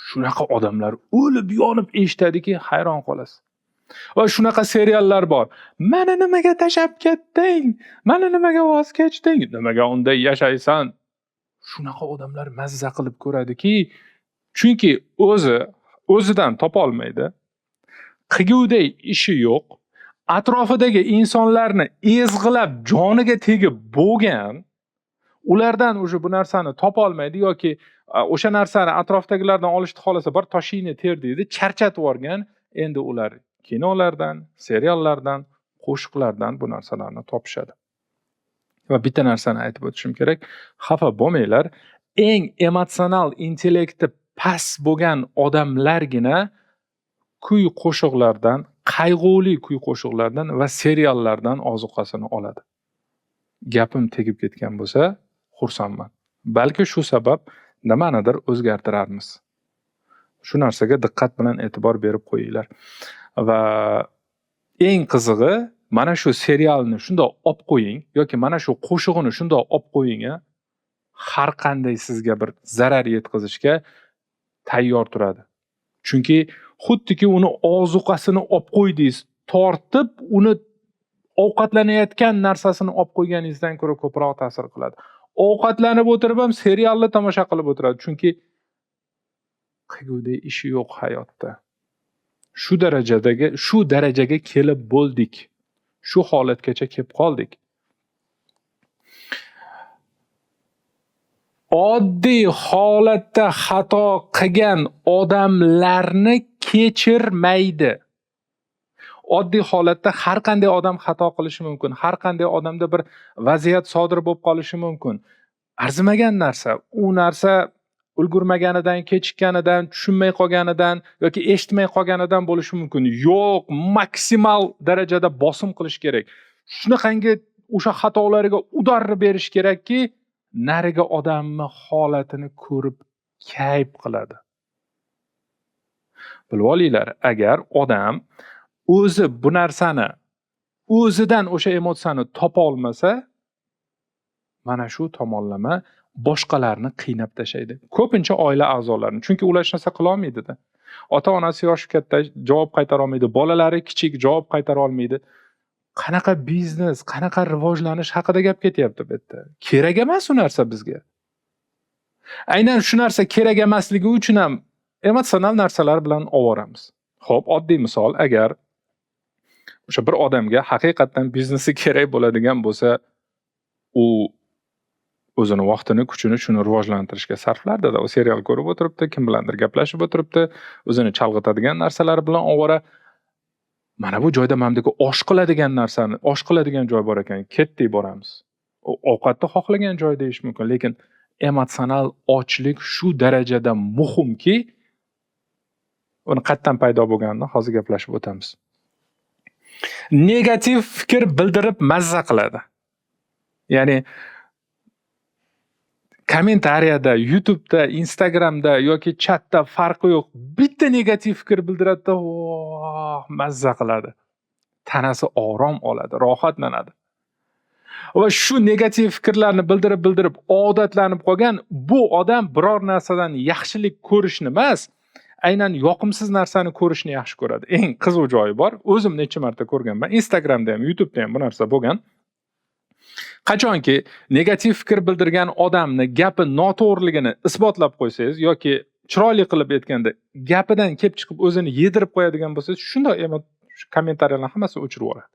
Shunaqa odamlar o'lib yonib eshitadiki, hayron qolasiz. Va shunaqa seriallar bor. Meni nimaga tashlab ketding? Meni nimaga voz kechding? Nimaga unday yashaysan? Shunaqa odamlar mazza qilib ko'radiki, chunki o'zidan topa olmaydi. Qilguday ishi yo'q. Atrofidagi insonlarni ezg'ilab joniga tegib bo'lgan, ulardan уже bu narsani topa olmaydi yoki o'sha narsani atrofdagilardan olishni xohlasa bir toshingni ter deydi, charchatib yuborgan. Endi ular kinolardan, seriallardan, qo'shiqlardan bu narsalarni topishadi. Va bitta narsani aytib o'tishim kerak, xafa bo'lmanglar, eng emotsional intellekti past bo'lgan odamlargina kuy qo'shiqlardan, qayg'uli kuy qo'shiqlardan va seriallardan ozuqasini oladi. Gapim tegib ketgan bo'lsa, xursandman. Balki shu sabab nimanidir o'zgartirarmiz. Shu narsaga diqqat bilan e'tibor berib qo'yinglar. Va eng qizig'i, mana shu serialni shundoq olib qo'ying yoki mana shu qo'shig'ini shundoq olib qo'ying, har qanday sizga bir zarar yetkazishga tayyor turadi. Chunki xuddiki uni ozuqasini olib qo'ydingiz, tortib uni ovqatlanayotgan narsasini olib qo'yganingizdan ko'ra ko'proq ta'sir qiladi. Ovqatlanib o'tirib ham serialni tomosha qilib o'tiradi, chunki qilguday ishi yo'q hayotda. Shu darajaga kelib bo'ldik. Shu holatgacha kelib qoldik. Oddiy holatda xato qilgan odamlarni kechirmaydi. Oddiy holatda har qanday odam xato qilishi mumkin, har qanday odamda bir vaziyat sodir bo'lib qolishi mumkin. Arzimagan narsa, u narsa ulgurmaganidan, kechikkanidan, tushunmay qolganidan yoki eshitmay qolganidan bo'lishi mumkin. Yo'q, maksimal darajada bosim qilish kerak. Shunaqangi o'sha xatolariga udarni berish kerakki, nariga odamni holatini ko'rib kayf qiladi. Bilib olinglar, agar odam o'zi bu narsani o'zidan o'sha emotsiyani topa olmasa, mana shu tomonlama boshqalarni qiynab tashlaydi. Ko'pincha oila a'zolarini, chunki ular hech narsa qila olmaydi-da. Ota-onasi yoshi katta, javob qaytara olmaydi, bolalari kichik, javob qaytara olmaydi. Qanaqa biznes, qanaqa rivojlanish haqida gap ketyapti bu yerda. Kerak emas u narsa bizga. Aynan shu narsa kerak emasligi uchun ham emotsional narsalar bilan ovoramiz. Xo'p, oddiy misol, agar o'sha bir odamga haqiqatdan biznesi kerak bo'ladigan bo'lsa, u o'zini vaqtini, kuchini shuni rivojlantirishga sarflardi-da. U serial ko'rib o'tiribdi, kim bilandir gaplashib o'tiribdi, o'zini chalg'itadigan narsalar bilan ovora. Mana bu joyda mana bunday osh qiladigan narsani, osh qiladigan joy bor ekan, ketdik boramiz. Ovqatni xohlagan joyda yeyish mumkin, lekin emotsional ochlik shu darajada muhimki, uni qayerdan paydo bo'lganini hozir gaplashib o'tamiz. Negativ fikr bildirib mazza qiladi. Ya'ni Kommentariyada, YouTube'da, Instagramda yoki chatda farqi yo'q. Bitta negativ fikr bildiradida, voh, mazza qiladi. Tanasi orom oladi, rohatlanadi. Va shu negativ fikrlarni bildirib-bildirib odatlanib qolgan bu odam biror narsadan yaxshilik ko'rishni emas, aynan yoqimsiz narsani ko'rishni yaxshi ko'radi. Eng qiziq joyi bor. O'zim necha marta ko'rganman. Instagramda ham, YouTube'da ham bu narsa bo'lgan. Qachonki negativ fikr bildirgan odamni gapi noto'g'riligini isbotlab qo'ysangiz yoki chiroyli qilib aytganda gapidan kelib chiqib o'zini yedirib qo'yadigan bo'lsangiz, shundoq kommentariyalarni hammasini o'chirib yuboradi.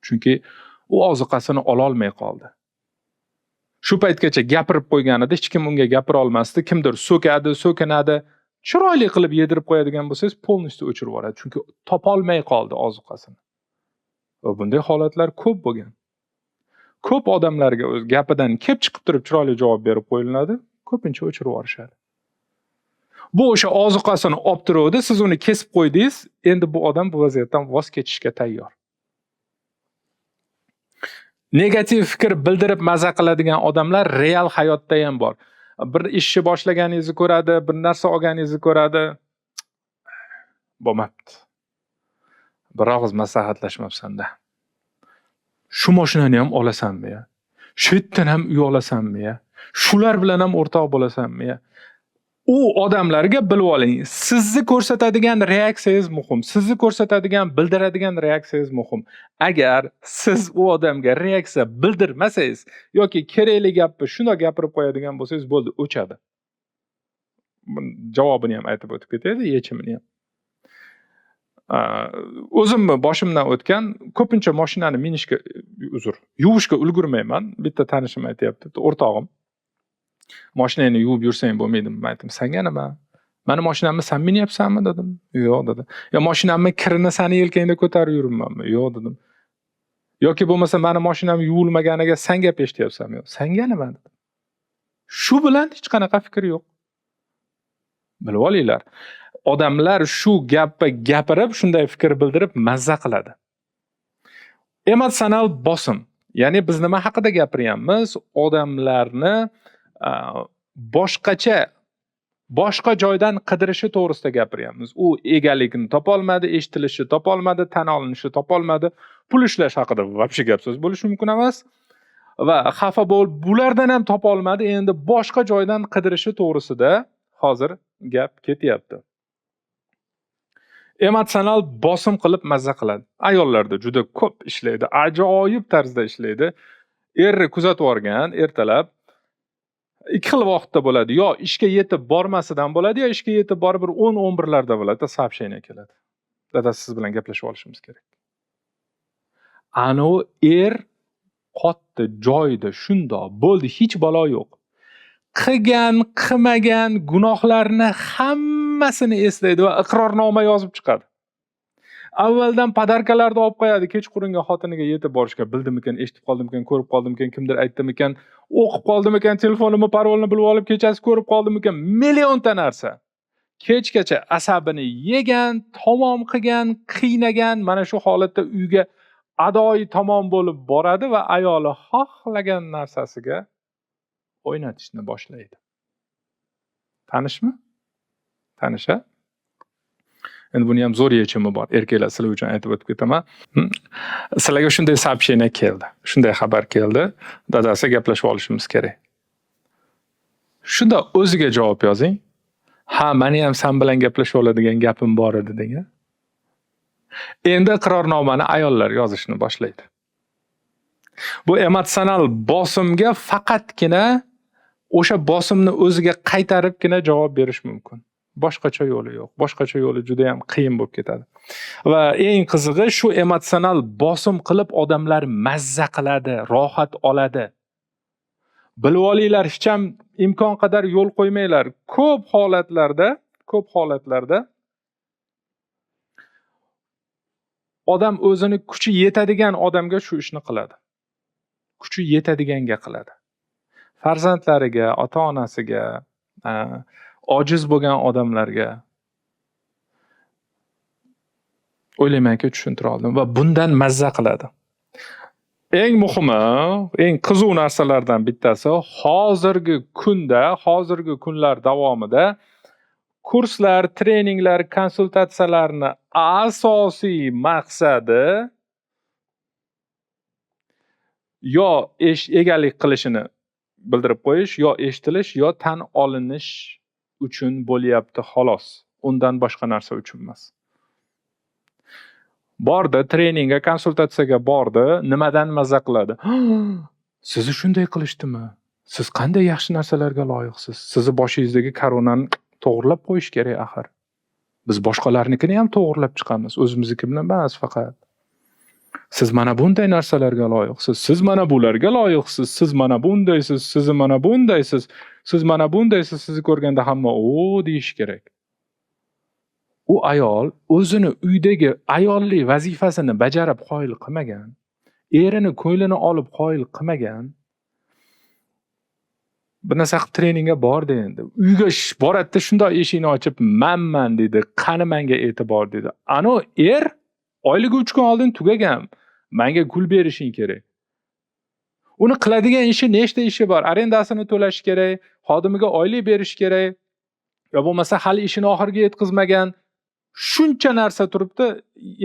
Chunki u ozuqasini ola olmay qoldi. Shu paytgacha gapirib qo'yganida hech kim unga gapira olmasdi. Kimdir so'kadi, so'kinadi. Chiroyli qilib yedirib qo'yadigan bo'lsangiz, полностью o'chirib yuboradi. Chunki topolmay qoldi ozuqasini. Va bunday holatlar ko'p bo'lgan. Ko'p odamlarga o'z gapidan kelib chiqib turib chiroyli javob berib qo'yiladi, ko'pincha o'chirib yuborishadi. Bu o'sha ozuqasini olib turuvdi, siz uni kesib qo'ydingiz, endi bu odam bu vaziyatdan voz kechishga tayyor. Negativ fikr bildirib maza qiladigan odamlar real hayotda ham bor. Bir ishni boshlaganingizni ko'radi, bir narsa olganingizni ko'radi. Bo'lmabdi. Bir og'iz maslahatlashmabsan-da. Shu mashinani ham olasanmi ya? Shu yerdan ham uy olasanmi ya? Shular bilan ham o'rtoq bo'lasanmi ya? U odamlarga bilib oling, sizni ko'rsatadigan reaksiyangiz muhim, sizni ko'rsatadigan, bildiradigan reaksiyangiz muhim. Agar siz u odamga reaksiya bildirmasangiz yoki kerakli gapni shundoq gapirib qo'yadigan bo'lsangiz, bo'ldi, o'chadi. Javobini ham aytib o'tib ketaydi, yechimini ham. O'zimni boshimdan o'tgan, ko'pincha mashinani minishga, uzr, yuvishga ulgurmayman. Bitta tanishim aytyapti, bitta o'rtog'im. Mashinangni yuvib yursang bo'lmaydimi? Men aytdim, senga nima? Mani mashinamni sen minyapsanmi dedim. Yo'q dedi. Yo mashinamni kirini sani yelkangda ko'tarib yuribmanmi? Yo'q dedim. Yoki bo'lmasa mani mashinam yuvilmaganiga sen gap eshityapsanmi? Yo'q. Senga nima dedim. Shu bilan hech qanaqa fikr yo'q. Bilib olinglar. Odamlar shu gapni gapirib, shunday fikr bildirib mazza qiladi. Emotsional bosim. Ya'ni biz nima haqida gapiryapmiz? Odamlarni boshqacha, boshqa joydan qidirishi to'g'risida gapiryapmiz. U egalikni topolmadi, eshitilishni topolmadi, tan olinishni topolmadi, pul ishlash haqida вообще gap so'z bo'lishi mumkin emas va xafa bo'lib bulardan ham topolmadi. Endi boshqa joydan qidirishi to'g'risida hozir gap ketyapti. Emotsional bosim qilib mazza qiladi. Ayollarda juda ko'p ishlaydi, ajoyib tarzda ishlaydi. Erni kuzatib yuborgan ertalab ikki xil vaqtda bo'ladi. Yo ishga yetib bormasidan bo'ladi, yo ishga yetib borib bir 10-11larda bo'ladi, сообщение keladi. Dadasi, siz bilan gaplashib olishimiz kerak. Anavi er qotdi joyida shundoq bo'ldi, hech balo yo'q. Qilgan, qilmagan gunohlarni hammasini eslaydi va iqrornoma yozib chiqadi. Avvaldan подарка larni olib qo'yadi, kechqurunga xotiniga yetib borishga bildimikan, eshitib qoldimikan, ko'rib qoldimikan, kimdir aytdimikan, o'qib qoldimikan, telefonimni parolini bilib olib kechasi ko'rib qoldimikan, millionta narsa. Kechgacha asabini yegan, tamom qilgan, qiynagan, mana shu holatda uyga adoyi tamom bo'lib boradi va ayoli xohlagan narsasiga o'ynatishni boshlaydi. Tanishmi? Tanish, a? Endi buni ham zo'r yechimi bor. Erkaklar, sizlar uchun aytib o'tib ketaman. Sizlarga shunday сообщение keldi. Shunday xabar keldi. Dadasi, gaplashib olishimiz kerak. Shunda o'ziga javob yozing. Ha, meni ham san bilan gaplashib oladigan gapim bor edi degan. Endi iqrornomani ayollar yozishni boshlaydi. Bu emotsional bosimga faqatgina o'sha bosimni o'ziga qaytaribgina javob berish mumkin. Boshqacha yo'li yo'q. Boshqacha yo'li juda ham qiyin bo'lib ketadi. Va eng qizig'i, shu emotsional bosim qilib odamlar mazza qiladi, rohat oladi. Bilib olinglar, hech ham imkon qadar yo'l qo'ymanglar. Ko'p holatlarda odam o'zini kuchi yetadigan odamga shu ishni qiladi. Kuchi yetadiganga qiladi. Farzandlariga, ota-onasiga, ojiz bo'lgan odamlarga. O'ylaymanki, tushuntira oldim va bundan mazza qiladi. Eng muhimi, eng qiziq narsalardan bittasi hozirgi kunda, hozirgi kunlar davomida kurslar, treninglar, konsultatsiyalarni asosiy maqsadi yo egalik qilishini bildirib qo'yish, yo eshitilish, yo tan olinish uchun bo'lyapti xolos. Undan boshqa narsa uchun emas. Bordi, treningga, konsultatsiyaga bordi, nimadan maza qiladi? Sizni shunday qilishdimi? Siz qanday yaxshi narsalarga loyiqsiz? Sizni boshingizdagi koronani to'g'rilab qo'yish kerak axir. Biz boshqalarnikini ham to'g'rilab chiqamiz, o'zimizniki bilan emas faqat. Siz mana bunday narsalarga loyiqsiz, siz mana bularga loyiqsiz, siz mana bundaysiz, siz mana bundaysiz, siz mana bundaysiz, sizni ko'rganda hamma o deyish kerak. U ayol o'zini uydagi ayollik vazifasini bajarib qoyil qilmagan, erini ko'nglini olib qoyil qilmagan. Bir narsa qilib treningga bordi endi. Uyga boradi-da shundoq eshikni ochib, "Manman" deydi, "Qani menga e'tibor" deydi. Ano er oyligi 3 kun oldin tugagan. Menga gul berishing kerak. Uni qiladigan ishi nechta ishi bor? Arendasini to'lash kerak, xodimiga oylik berish kerak, yo bo'lmasa hali ishini oxiriga yetkazmagan. Shuncha narsa turibdi,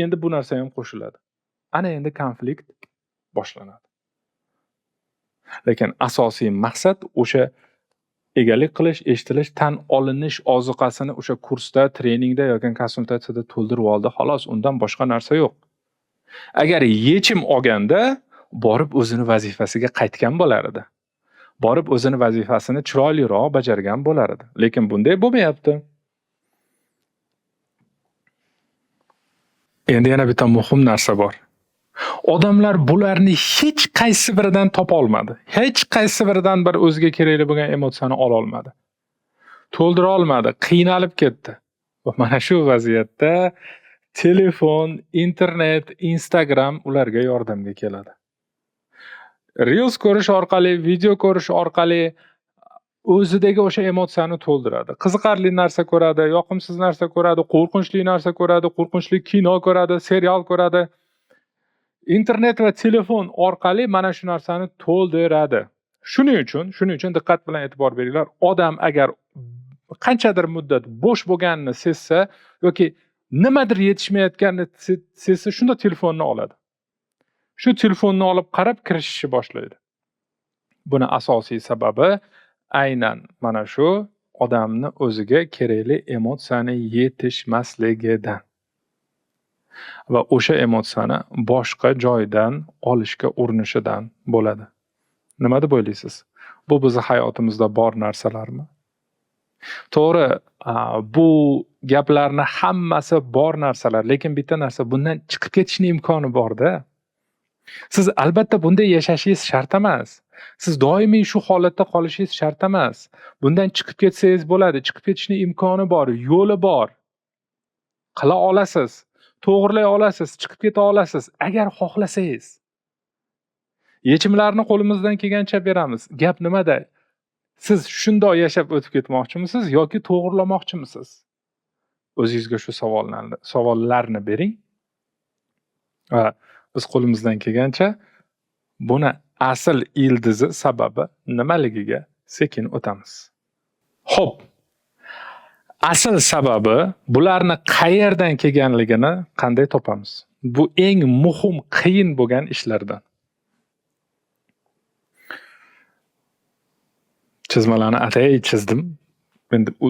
endi bu narsa ham qo'shiladi. Ana endi konflikt boshlanadi. Lekin asosiy maqsad o'sha egalik qilish, eshitilish, tan olinish ozuqasini o'sha kursda, treningda yoki konsultatsiyada to'ldirib oldi, xolos, undan boshqa narsa yo'q. Agar yechim olganda borib o'zini vazifasiga qaytgan bo'lar edi. Borib o'zini vazifasini chiroyliroq bajargan bo'lar edi. Lekin bunday bo'lmayapti. Endi yana bitta muhim narsa bor. Odamlar bularni hech qaysi biridan topa olmadi. Hech qaysi biridan bir o'ziga kerakli bo'lgan emotsiyani ola olmadi. To'ldira olmadi, qiynalib ketdi. Va mana shu vaziyatda telefon, internet, Instagram ularga yordamga keladi. Reels ko'rish orqali, video ko'rish orqali o'zidagi o'sha emotsiyani to'ldiradi. Qiziqarli narsa ko'radi, yoqimsiz narsa ko'radi, qo'rqinchli narsa ko'radi, qo'rqinchli kino ko'radi, serial ko'radi. Internet va telefon orqali mana shu narsani to'ldiradi. Shuning uchun diqqat bilan e'tibor beringlar. Odam agar qanchadir muddat bo'sh bo'lganini sezsa yoki nimadir yetishmayotganini sezsa, shunda telefonni oladi. Shu telefonni olib qarab kirishishni boshlaydi. Buni asosiy sababi aynan mana shu odamni o'ziga kerakli emotsiyani yetishmasligidan. Va o'sha emotsiyani boshqa joydan olishga urinishidan bo'ladi. Nima deb o'ylaysiz? Bu bizni hayotimizda bor narsalarmi? To'g'ri, bu gaplarni hammasi bor narsalar, lekin bitta narsa, bundan chiqib ketishning imkoni bor-da. Siz albatta bunday yashashingiz shart emas. Siz doimiy shu holatda qolishingiz shart emas. Bundan chiqib ketsangiz bo'ladi, chiqib ketishning imkoni bor, yo'li bor. Qila olasiz, to'g'rilay olasiz, chiqib keta olasiz agar xohlasangiz. Yechimlarni qo'limizdan kelgancha beramiz. Gap nimada? Siz shundoq yashab o'tib ketmoqchimisiz yoki to'g'rilamoqchimisiz? O'zingizga shu savollarni bering. Va biz qo'limizdan kelgancha buni asl ildizi sababi nimaligiga sekin o'tamiz. Xo'p. Asl sababi bularni qayerdan kelganligini qanday topamiz? Bu eng muhim, qiyin bo'lgan ishlardan. Chizmalarni atay chizdim. Endi u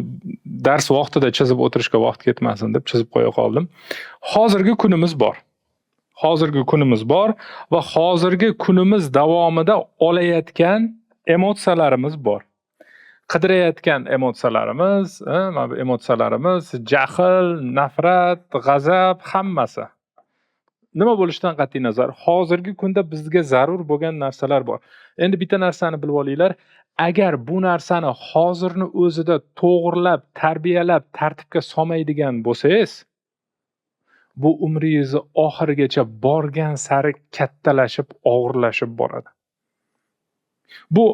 dars vaqtida chizib o'tirishga vaqt ketmasin deb chizib qo'ya qoldim. Hozirgi kunimiz bor. Hozirgi kunimiz bor va hozirgi kunimiz davomida olayotgan emotsiyalarimiz bor. Qidirayotgan emotsiyalarimiz, mana bu emotsiyalarimiz jahl, nafrat, g'azab hammasi. Nima bo'lishidan qat'iy nazar, hozirgi kunda bizga zarur bo'lgan narsalar bor. Endi bitta narsani bilib olinglar, agar bu narsani hozirni o'zida to'g'rilab, tarbiyalab, tartibga solmaydigan bo'lsangiz, bu umringizni oxirigacha borgan sari kattalashib, og'irlashib boradi. Bu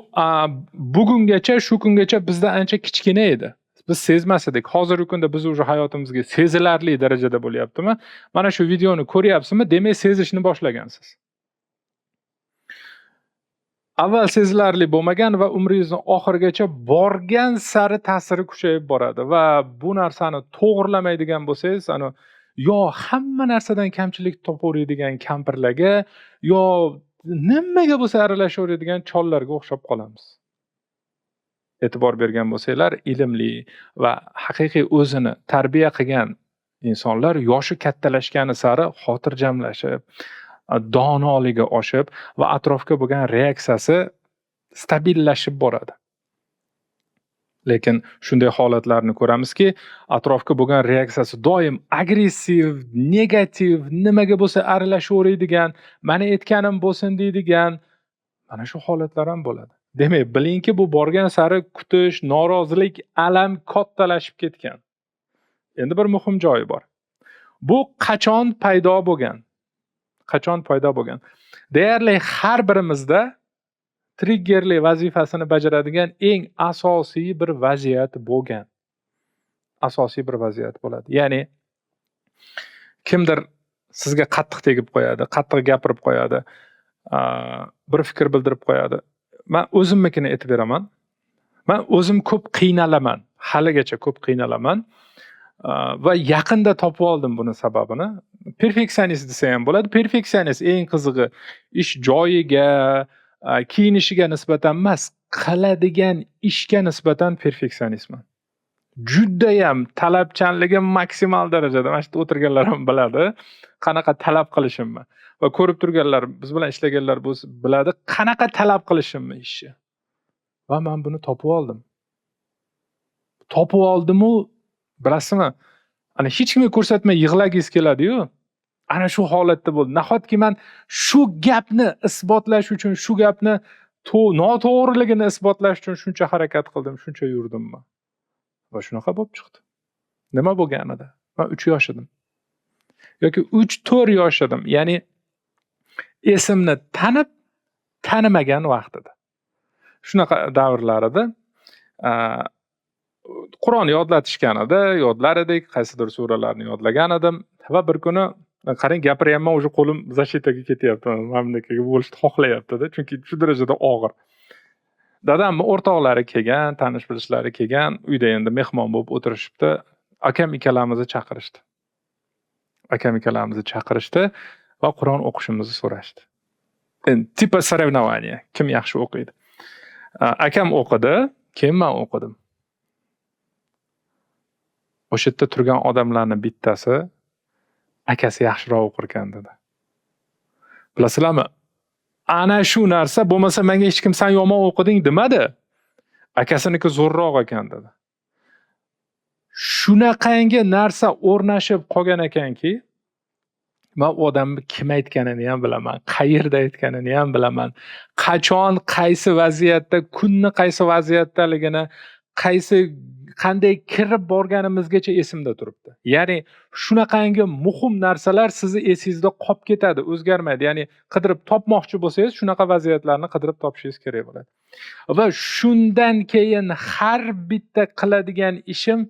bugungacha, shu kungacha bizda ancha kichkina edi. Biz sezmas edik. Hozirgi kunda biz уже hayotimizga sezilarli darajada bo'lyaptimi? Mana shu videoni ko'ryapsizmi? Demak, sezishni boshlagansiz. Avval sezilarli bo'lmagan va umringizni oxirigacha borgan sari ta'siri kuchayib boradi va bu narsani to'g'rilamaydigan bo'lsangiz, ana yo hamma narsadan kamchilik topaveradigan kampirlarga, yo nimaga bo'lsa aralashaveradigan chollarga o'xshab qolamiz. E'tibor bergan bo'lsanglar, ilmli va haqiqiy o'zini tarbiya qilgan insonlar yoshi kattalashgani sari xotirjamlashib, donoligi oshib va atrofga bo'lgan reaksiyasi stabillashib boradi. Lekin shunday holatlarni ko'ramizki, atrofga bo'lgan reaksiyasi doim agressiv, negativ, nimaga bo'lsa aralashaveradigan, mani aytganim bo'lsin deydigan mana shu holatlar ham bo'ladi. Demak, bilingki, bu borgan sari kutish, norozilik, alam kattalashib ketgan. Endi bir muhim joyi bor. Bu qachon paydo bo'lgan? Qachon paydo bo'lgan? Deyarli har birimizda triggerli vazifasini bajaradigan eng asosiy bir vaziyat bo'lgan. Asosiy bir vaziyat bo'ladi. Ya'ni kimdir sizga qattiq tegib qo'yadi, qattiq gapirib qo'yadi, bir fikr bildirib qo'yadi. Man o'zimnikini aytib beraman. Man o'zim ko'p qiynalaman, haligacha ko'p qiynalaman. Va yaqinda topib oldim buni sababini. Perfeksionist desa ham bo'ladi. Perfeksionist eng qizig'i ish joyiga, kiyinishiga nisbatan emas, qiladigan ishga nisbatan perfeksionistman. Judayam talabchanligim maksimal darajada. Mana shu yerda o'tirganlar ham biladi, qanaqa talab qilishimni. Va ko'rib turganlar, biz bilan ishlaganlar bo'lsa biladi, qanaqa talab qilishimni ishni. Va men buni topib oldim. Topib oldim-u, bilasizmi? Ana hech kimga ko'rsatmay yig'lagingiz keladi-yu. Ana shu holatda bo'ldi. Nahotki men shu gapni isbotlash uchun, shu gapni noto'g'riligini isbotlash uchun shuncha harakat qildim, shuncha yurdimmi? Va shunaqa bo'lib chiqdi. Nima bo'lganida? Men 3 yosh edim. Yoki 3-4 yosh edim. Ya'ni esimni tanib, tanimagan vaqtida. Shunaqa davrlar edi. Qur'on yodlatishgan edi, yodlar edik, qaysidir suralarni yodlagan edim va bir kuni qarang, gapiryapman, уже qo'lim защита ga ketyapti. Mana bunaqaga bo'lishni xohlayapti-da, chunki shu darajada og'ir. Dadamni o'rtoqlari kelgan, tanish bilishlari kelgan, uyda endi mehmon bo'lib o'tirishibdi. Akam ikkalamizni chaqirishdi. Akam ikkalamizni chaqirishdi va Qur'on o'qishimizni so'rashdi. Endi типа соревнование, kim yaxshi o'qiydi. Akam o'qidi, keyin men o'qidim. O'sha yerda turgan odamlarning bittasi akasi yaxshiroq o'qirkan dedi. Bilasizlarmi? Ana shu narsa bo'lmasa menga hech kim sen yomon o'qiding demadi. Akasiniki zo'rroq ekan dedi. Shunaqangi narsa o'rnashib qolgan ekanki, men u odamni kim aytganini ham bilaman, qayerda aytganini ham bilaman, qachon, qaysi vaziyatda, kunni qaysi vaziyatdaligini, qaysi qanday kirib borganimizgacha esimda turibdi. Ya'ni shunaqangi muhim narsalar sizni esingizda qolib ketadi, o'zgarmaydi. Ya'ni qidirib topmoqchi bo'lsangiz, shunaqa vaziyatlarni qidirib topishingiz kerak bo'ladi. Va shundan keyin har bitta qiladigan ishim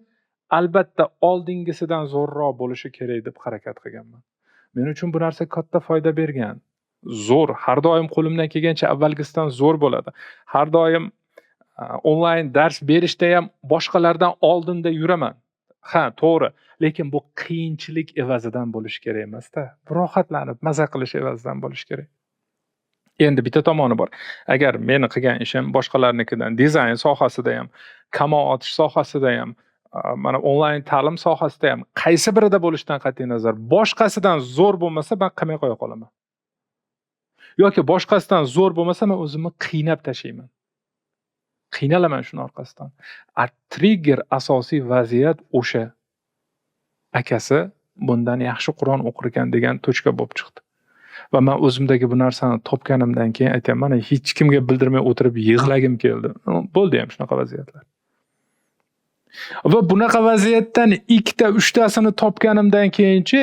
albatta oldingisidan zo'rroq bo'lishi kerak deb harakat qilganman. Men uchun bu narsa katta foyda bergan. Zo'r, har doim qo'limdan kelgancha avvalgisidan zo'r bo'ladi. Har doim onlayn dars berishda ham boshqalardan oldinda yuraman. Ha, to'g'ri. Lekin bu qiyinchilik evazidan bo'lishi kerak emas-da. Rohatlanib, maza qilish evazidan bo'lishi kerak. Endi bitta tomoni bor. Agar meni qilgan ishim boshqalarnikidan dizayn sohasida ham, kamon otish sohasida ham, mana onlayn ta'lim sohasida ham qaysi birida bo'lishidan qat'iy nazar, boshqasidan zo'r bo'lmasa, men qilmay qo'ya qolaman. Yoki boshqasidan zo'r bo'lmasa, men o'zimni qiynab tashlayman. Qiynalaman shuni orqasidan. A trigger asosiy vaziyat o'sha akasi bundan yaxshi Qur'on o'qir ekan degan точка bo'lib chiqdi. Va men o'zimdagi bu narsani topganimdan keyin aytyapman, hech kimga bildirmay o'tirib yig'lagim keldi. Bo'ldi ham shunaqa vaziyatlar. Va bunaqa vaziyatdan ikkita, uchtasini topganimdan keyinchi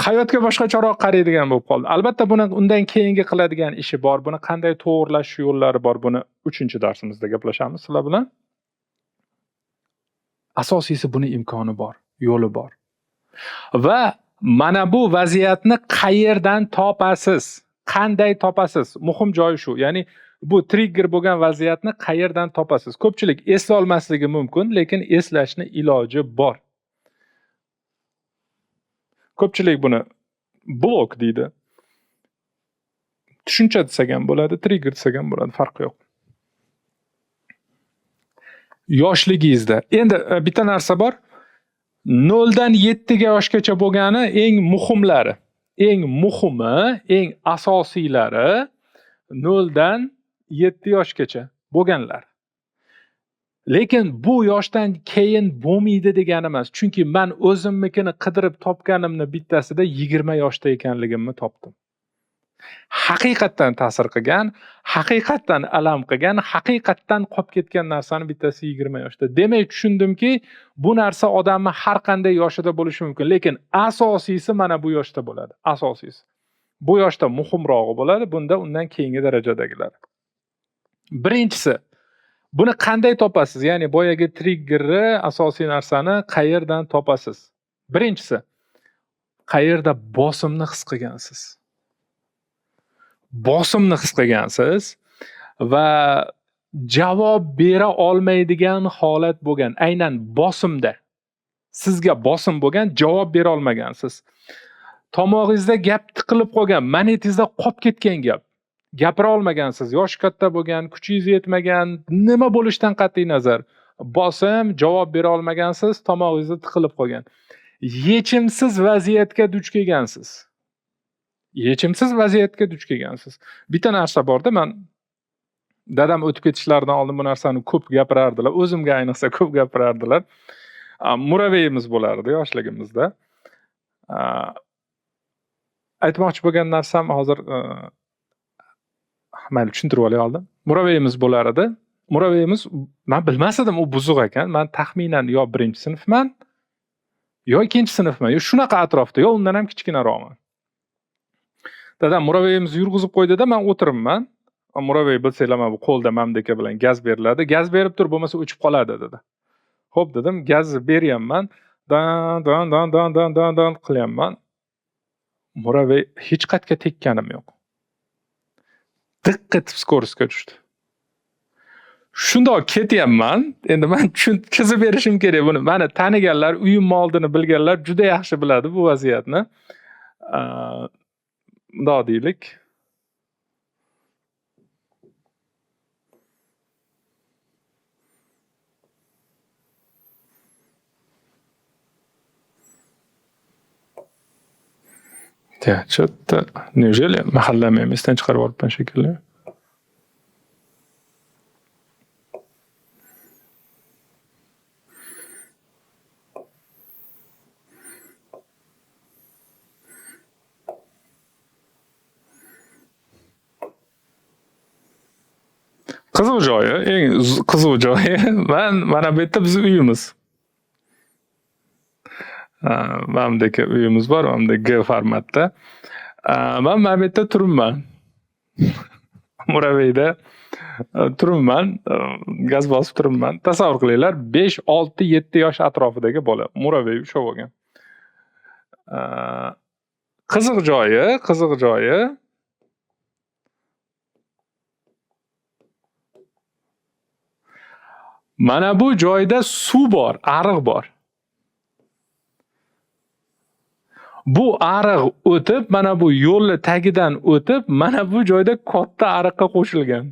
hayotga boshqacharoq qaraydigan bo'lib qoldim. Albatta buni undan keyingi qiladigan ishi bor. Buni qanday to'g'irlash yo'llari bor. Buni 3-darsimizda gaplashamiz sizlar bilan. Asosiysi buni imkoni bor, yo'li bor. Va mana bu vaziyatni qayerdan topasiz? Qanday topasiz? Muhim joyi shu. Ya'ni bu trigger bo'lgan vaziyatni qayerdan topasiz? Ko'pchilik eslolmasligi mumkin, lekin eslashni iloji bor. Ko'pchilik buni blok deydi. Tushuncha desak ham bo'ladi, trigger desak ham bo'ladi, farqi yo'q. Yoshligingizda. Endi bitta narsa bor. 0 dan 7 yoshgacha bo'lgani eng muhimlari. Eng muhimi, eng asosiylari 0 dan 7 yoshgacha bo'lganlar. Lekin bu yoshdan keyin bo'lmaydi degani emas. Chunki men o'zimnikini qidirib topganimni bittasida 20 yoshda ekanligimni topdim. Haqiqatdan ta'sir qilgan, haqiqatdan alam qilgan, haqiqatdan qolib ketgan narsani bittasi 20 yoshda. Demak, tushundimki, bu narsa odamni har qanday yoshida bo'lishi mumkin, lekin asosiysi mana bu yoshda bo'ladi. Asosiysi. Bu yoshda muhimrog'i bo'ladi, bunda undan keyingi darajadagilar. Birinchisi, buni qanday topasiz? Ya'ni boyagi triggerni, asosiy narsani qayerdan topasiz? Birinchisi, qayerda bosimni his qilgansiz? Bosimni his qilgansiz va javob bera olmaydigan holat bo'lgan, aynan bosimda sizga bosim bo'lgan, javob bera olmagansiz. Tomog'ingizda gap tiqilib qolgan, manetingizda qolib ketgan gap. Gapira olmagansiz, yosh katta bo'lgan, kuchingiz yetmagan, nima bo'lishidan qat'iy nazar. Bosim, javob bera olmagansiz, tomog'ingizda tiqilib qolgan. Yechimsiz vaziyatga duch kelgansiz. Yechimsiz vaziyatga duch kelgansiz. Bitta narsa borda, men dadam o'tib ketishlaridan oldin bu narsani ko'p gapirardilar, o'zimga ayniqsa ko'p gapirardilar. Muraveyimiz bo'lardi yoshligimizda. Aytmoqchi bo'lgan narsam hozir mayli tushuntirib olay oldin. Muraveyimiz bo'lar edi. Muraveyimiz, men bilmas edim u buzuq ekan. Men taxminan yo 1-sinfman, yo 2-sinfman, yo shunaqa atrofda, yo undan ham kichkinaroqman. Dadam muraveyimizni yurg'izib qo'ydi-da, men o'tiribman. Muravey bilsanglar, mana bu qo'lda mamdaka bilan gaz beriladi. Gaz berib tur, bo'lmasa o'chib qoladi dedi. Xo'p dedim, gazni beryapman. Dan dan dan dan dan dan dan qilyapman. Muravey hech qayerga tekkanim yo'q. Diq etib skorosga tushdi. Shundoq ketyapman. Endi men chizib berishim kerak buni. Meni taniganlar, uyim oldini bilganlar juda yaxshi biladi bu vaziyatni. Bundoq deylik. Ya, что-то, неужели mahallamni ham esdan chiqarib olibman shekilli? Qiziq joyi, eng qiziq joyi, man mana bu yerda bizning uyimiz. Mana bundagi uyimiz bor, mana bunda G formatda. Man mana bu yerda turibman. Muraveyda turibman, gaz bosib turibman. Tasavvur qilinglar, 5, 6, 7 yosh atrofidagi bola muravey ushlab olgan. Qiziq joyi, qiziq joyi mana bu joyda suv bor, ariq bor. Bu ariq o'tib, mana bu yo'lni tagidan o'tib, mana bu joyda katta ariqqa qo'shilgan.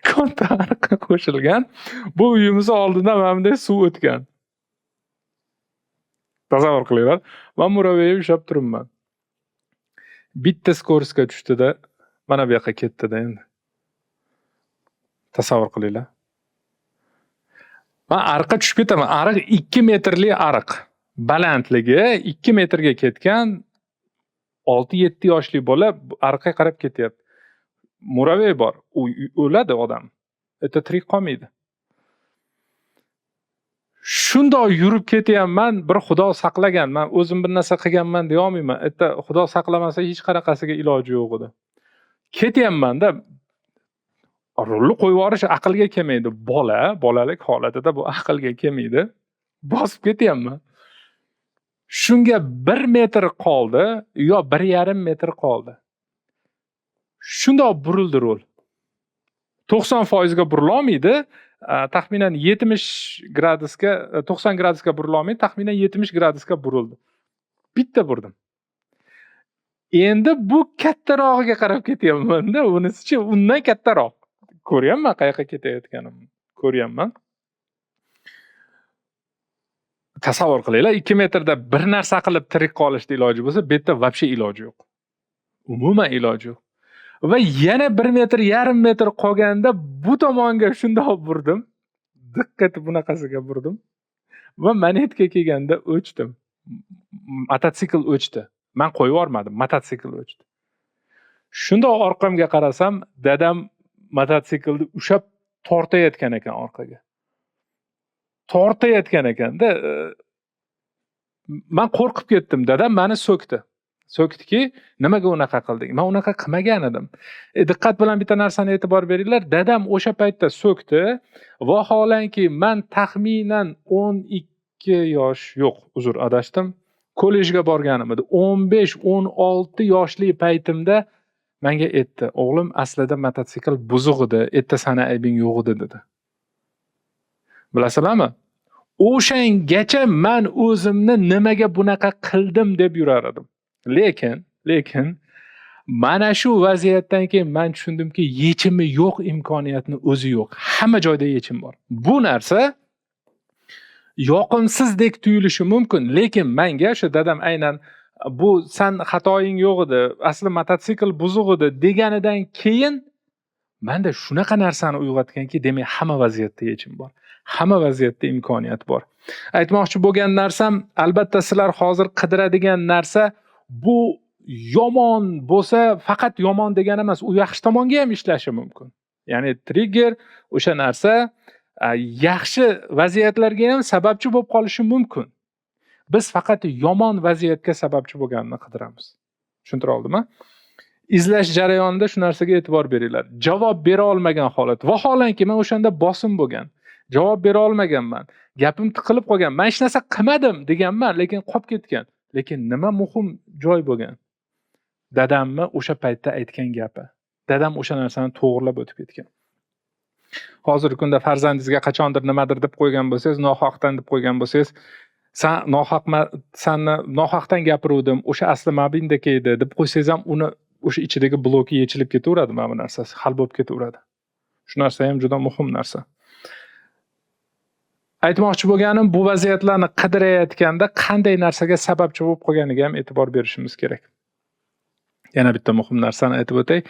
Katta ariqqa qo'shilgan. Bu uyimiz oldidan mana bunday suv o'tgan. Tasavvur qilinglar. Men muraveyni ushlab turibman. Bitta skorosga tushdida, mana bu yoqqa ketdi-da endi. Tasavvur qilinglar. Men ariqqa tushib ketaman. Ariq 2 metrli ariq. Balandligi 2 metrga ketgan 6-7 yoshli bola ariqqa qarab ketyapti. Muravey bor, u o'ladi odam. Erta tirik qolmaydi. Shundoq yurib ketyapman, bir Xudo saqlagan, men o'zim bir narsa qilganman deya olmayman. Erta Xudo saqlamasa hech qanaqasiga iloji yo'q edi. Ketyapman-da, rulni qo'yib yuborish aqlga kelmaydi. Bola, bolalik holatida bu aqlga kelmaydi. Bosib ketyapman. Shunga 1 metr qoldi yo 1,5 metr qoldi. Shundoq burildi rul. 90% ga burilolmaydi, taxminan 70 gradusga, 90 gradusga burilolmaydi, taxminan 70 gradusga burildi. Bitta burdim. Endi bu kattarog'iga qarab ketyapman-da, unisichi undan kattaroq. Ko'ryapman qayoqqa ketayotganimni, ko'ryapman. Tasavvur qilinglar, 2 metrda bir narsa qilib tirik qolishni iloji bo'lsa, bu yerda вообще iloji yo'q. Umuman iloji yo'q. Va yana 1 metr, yarim metr qolganda bu tomonga shundoq burdim. Diqqat bunaqasiga burdim. Va monetga kelganda o'chdim. Mototsikl o'chdi. Men qo'yib yubormadim, mototsikl o'chdi. Shundoq orqamga qarasam, dadam mototsiklni ushlab tortayotgan ekan orqaga. Tortayotgan ekanda, men qo'rqib ketdim. Dadam meni so'kdi. So'kdiki, nimaga unaqa qilding? Men unaqa qilmagan edim. Diqqat bilan bitta narsani e'tibor beringlar. Dadam o'sha paytda so'kdi. Vaholanki men taxminan 12 yosh, yo'q, uzr, adashdim. Kollejga borganim edi. 15-16 yoshli paytimda menga aytdi, o'g'lim, aslida mototsikl buzuq edi, erta sani aybing yo'q edi dedi. Bilasizlarmi? O'shangacha men o'zimni nimaga bunaqa qildim deb yurar edim. Lekin mana shu vaziyatdan keyin men tushundimki, yechimi yo'q imkoniyatni o'zi yo'q. Hamma joyda yechim bor. Bu narsa yoqimsizdek tuyulishi mumkin, lekin menga o'sha dadam aynan bu san xatoying yo'q edi, asli mototsikl buzuq edi deganidan keyin menda shunaqa narsani uyg'otganki, demak hamma vaziyatda yechim bor. Hamma vaziyatda imkoniyat bor. Aytmoqchi bo'lgan narsam, albatta sizlar hozir qidiradigan narsa bu yomon bo'lsa, faqat yomon degani emas, u yaxshi tomonga ham ishlashi mumkin. Ya'ni trigger o'sha narsa yaxshi vaziyatlarga ham sababchi bo'lib qolishi mumkin. Biz faqat yomon vaziyatga sababchi bo'lganini qidiramiz. Tushuntira oldimmi? Izlash jarayonida shu narsaga e'tibor beringlar. Javob bera olmagan holat. Vaholanki men o'shanda bosim bo'lgan. Javob bera olmaganman. Gapim tiqilib qolgan. Men hech narsa qilmadim deganman, lekin qolib ketgan. Lekin nima muhim joy bo'lgan? Dadamni o'sha paytda aytgan gapi. Dadam o'sha narsani to'g'rilab o'tib ketgan. Hozirgi kunda farzandingizga qachondir nimadir deb qo'ygan bo'lsangiz, nohaqdan deb qo'ygan bo'lsangiz, san nohaqma, sanni nohaqdan gapiruvdim, o'sha asli mabindek edi deb qo'ysangiz ham uni o'sha ichidagi bloki yechilib ketaveradi, mana bu narsasi hal bo'lib ketaveradi. Shu narsa ham juda muhim narsa. Aytmoqchi bo'lganim, bu vaziyatlarni qidirayotganda qanday narsaga sababchi bo'lib qolganiga ham e'tibor berishimiz kerak. Yana bitta muhim narsani aytib o'tay.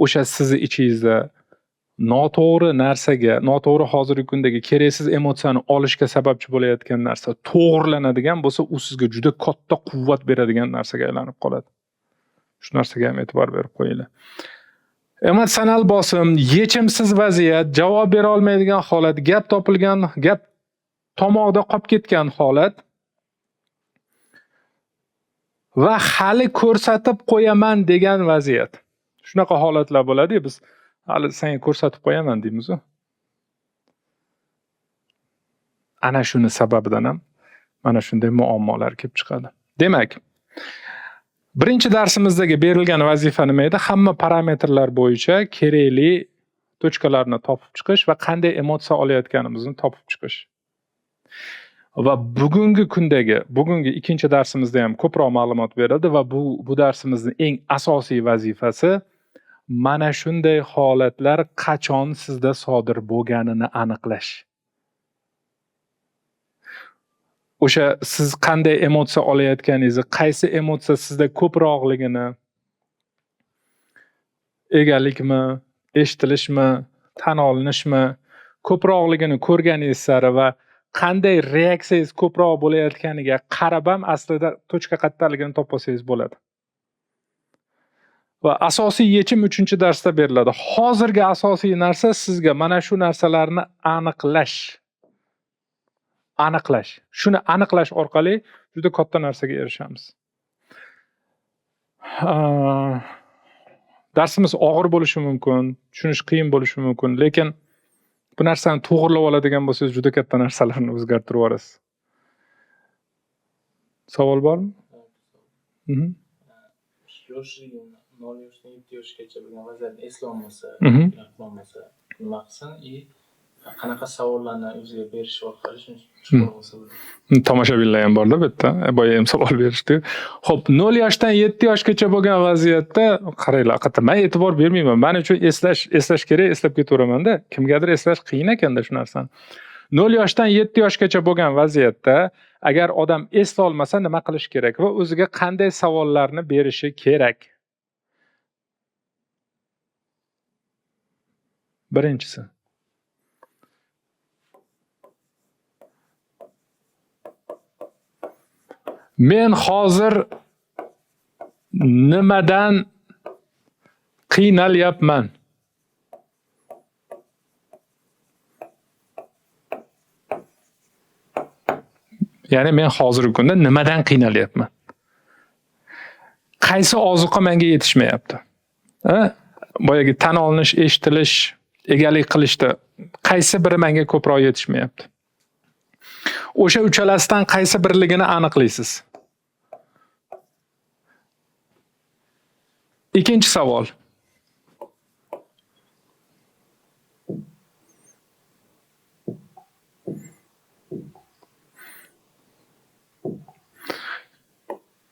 O'sha sizni ichingizda noto'g'ri narsaga, noto'g'ri hozirgi kundagi keraksiz emotsiyani olishga sababchi bo'layotgan narsa to'g'rilanadigan bo'lsa, u sizga juda katta quvvat beradigan narsaga aylanib qoladi. Shu narsaga ham e'tibor berib qo'yinglar. Emotsional bosim, yechimsiz vaziyat, javob bera olmaydigan holat, gap topilgan, gap tomoqda qolib ketgan holat va hali ko'rsatib qo'yaman degan vaziyat. Shunaqa holatlar bo'ladi, biz hali senga ko'rsatib qo'yaman deymiz-ku. Ana shuni sababidan ham mana shunday muammolar kelib chiqadi. Demak, birinchi darsimizdagi berilgan vazifa nima edi? Hamma parametrlar bo'yicha kerakli tochkalarni topib chiqish va qanday emotsiya olayotganimizni topib chiqish. Va bugungi kundagi, bugungi ikkinchi darsimizda ham ko'proq ma'lumot berildi va bu darsimizning eng asosiy vazifasi mana shunday holatlar qachon sizda sodir bo'lganini aniqlash. O'sha siz qanday emotsiya olayotganingizni, qaysi emotsiya sizda ko'proqligini, egalikmi, eshitilishmi, tan olinishmi, ko'proqligini ko'rganingiz sari va qanday reaksiyangiz ko'proq bo'layotganiga qarab ham aslida tochka qayerdaligini topolsangiz bo'ladi. Va asosiy yechim 3-darsda beriladi. Hozirgi asosiy narsa sizga mana shu narsalarni aniqlash. Aniqlash. Shuni aniqlash orqali juda katta narsaga erishamiz. Darsimiz og'ir bo'lishi mumkin, tushunish qiyin bo'lishi mumkin, lekin bu narsani to'g'rilab oladigan bo'lsangiz juda katta narsalarni o'zgartirib yuborasiz. Savol bormi? Yoshligini 0 yoshdan 7 yoshgacha bo'lgan vaziyatni eslolmasa, qilolmasa nima qilsin и qanaqa savollarni o'ziga berish orqali shuni chiqarib olsa bo'ladi? Tomoshabinlar ham borda bu yerda. Boya ham savol berishdi. Xo'p, 0 yoshdan 7 yoshgacha bo'lgan vaziyatda qaranglar, haqiqatdan men e'tibor bermayman. Men uchun eslash kerak, eslab ketaveraman-da. Kimgadir eslash qiyin ekanda shu narsani. 0 yoshdan 7 yoshgacha bo'lgan vaziyatda agar odam eslolmasa nima qilish kerak va o'ziga qanday savollarni berishi kerak? Birinchisi. Men hozir nimadan qiynalyapman? Ya'ni men hozirgi kunda nimadan qiynalyapman? Qaysi ozuqa menga yetishmayapti? Ha? Boyagi tan olinish, eshitilish, egalik qilishda qaysi biri menga ko'proq yetishmayapti? O'sha uchalasidan qaysi birligini aniqlaysiz. Ikkinchi savol.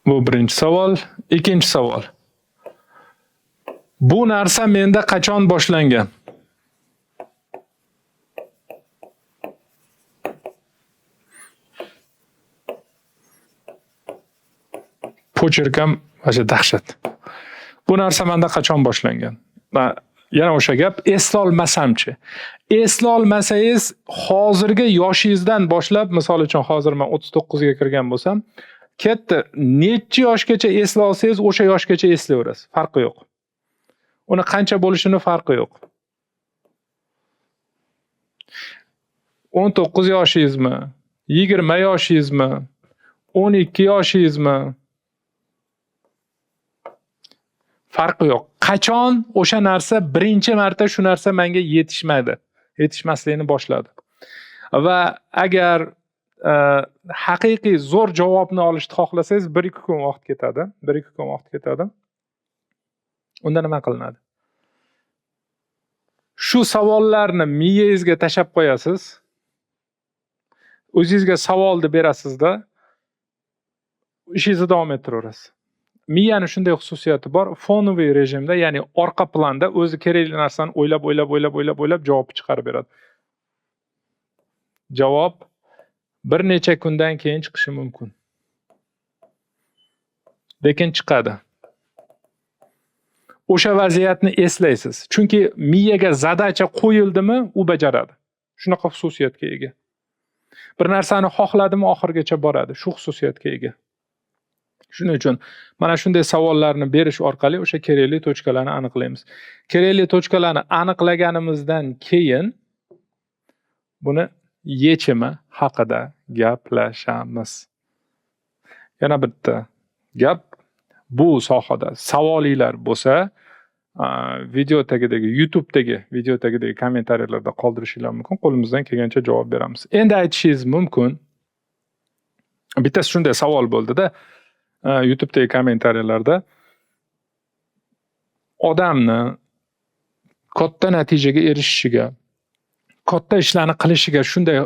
Bu birinchi savol. Ikkinchi savol. Bu narsa menda qachon boshlangan? Pocherkam o'sha dahshat. Bu narsa menda qachon boshlangan? Yana o'sha gap, eslolmasamchi. Eslolmasangiz hozirgi yoshingizdan boshlab, misol uchun hozir men 39 ga kirgan bo'lsam, katta necha yoshgacha esla olsangiz, o'sha yoshgacha eslayverasiz. Farqi yo'q. Uni qancha bo'lishini farqi yo'q. 19 yoshingizmi, 20 yoshingizmi, 12 yoshingizmi? Farqi yo'q. Qachon o'sha narsa birinchi marta shu narsa menga yetishmadi, yetishmasligini boshladi. Va agar haqiqiy zo'r javobni olishni xohlasangiz, 1-2 kun vaqt ketadi. 1-2 kun vaqt ketadi. Unda nima qilinadi? Shu savollarni miyangizga tashab qo'yasiz. O'zingizga savolni berasizda, ishingizni davom ettiraverasiz. Miyani shunday xususiyati bor, fonoviy rejimda, ya'ni orqa planda o'zi kerakli narsani o'ylab, o'ylab, o'ylab, o'ylab, o'ylab javob chiqarib beradi. Javob bir necha kundan keyin chiqishi mumkin. Lekin chiqadi. O'sha vaziyatni eslaysiz. Chunki miyaga zadacha qo'yildimi, u bajaradi. Shunaqa xususiyatga ega. Bir narsani xohladimi, oxirigacha boradi. Shu xususiyatga ega. Shuning uchun mana shunday savollarni berish orqali o'sha kerakli tochkalarni aniqlaymiz. Kerakli tochkalarni aniqlaganimizdan keyin buni yechimi haqida gaplashamiz. Yana bitta gap, bu sohada savolinglar bo'lsa, video tagidagi, YouTube'dagi video tagidagi kommentariyalarda qoldirishinglar mumkin. Qo'limizdan kelgancha javob beramiz. Endi aytishingiz mumkin, bittasi shunday savol bo'ldi-da, YouTube'dagi kommentariyalarda odamni katta natijaga erishishiga, katta ishlarni qilishiga shunday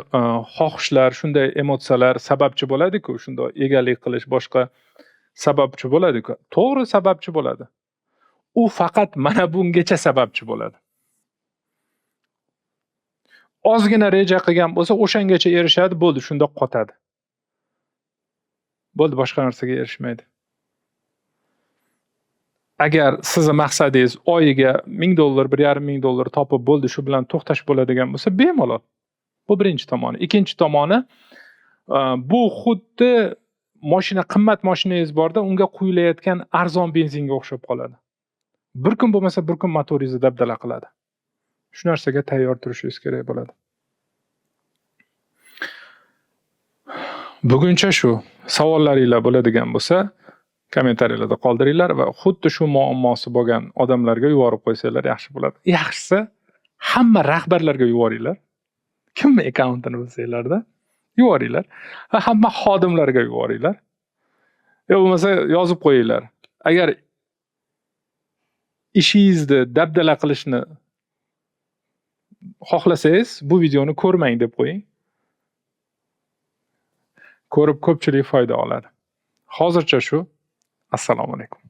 xohishlar, shunday emotsiyalar sababchi bo'ladi-ku, shunday egalik qilish boshqa sababchi bo'ladi-ku. To'g'ri, sababchi bo'ladi. U faqat mana bungacha sababchi bo'ladi. Ozgina reja qilgan bo'lsa, o'shangacha erishadi, bo'ldi, shunda qotadi. Bo'ldi, boshqa narsaga erishmaydi. Agar sizni maqsadingiz oyiga ming dollar, bir yarim ming dollar topib bo'ldi, shu bilan to'xtash bo'ladigan bo'lsa, bemalol. Bu birinchi tomoni. Ikkinchi tomoni, bu xuddi mashina, qimmat mashinangiz borda, unga quyilayotgan arzon benzinga o'xshab qoladi. Bir kun bo'lmasa bir kun motoringizni dabdala qiladi. Shu narsaga tayyor turishingiz kerak bo'ladi. Buguncha shu. Savollaringlar bo'ladigan bo'lsa, kommentariyalarda qoldiringlar va xuddi shu muammosi bo'lgan odamlarga yuborib qo'ysanglar yaxshi bo'ladi. Yaxshisi hamma rahbarlarga yuboringlar. Kimni akkauntini bilsanglarda yuboringlar va hamma xodimlarga yuboringlar. Yo bo'lmasa yozib qo'yinglar. Agar ishingizni dabdala qilishni xohlasangiz, bu videoni ko'rmang deb qo'ying. Ko'rib ko'pchilik foyda oladi. Hozircha shu. Assalomu alaykum.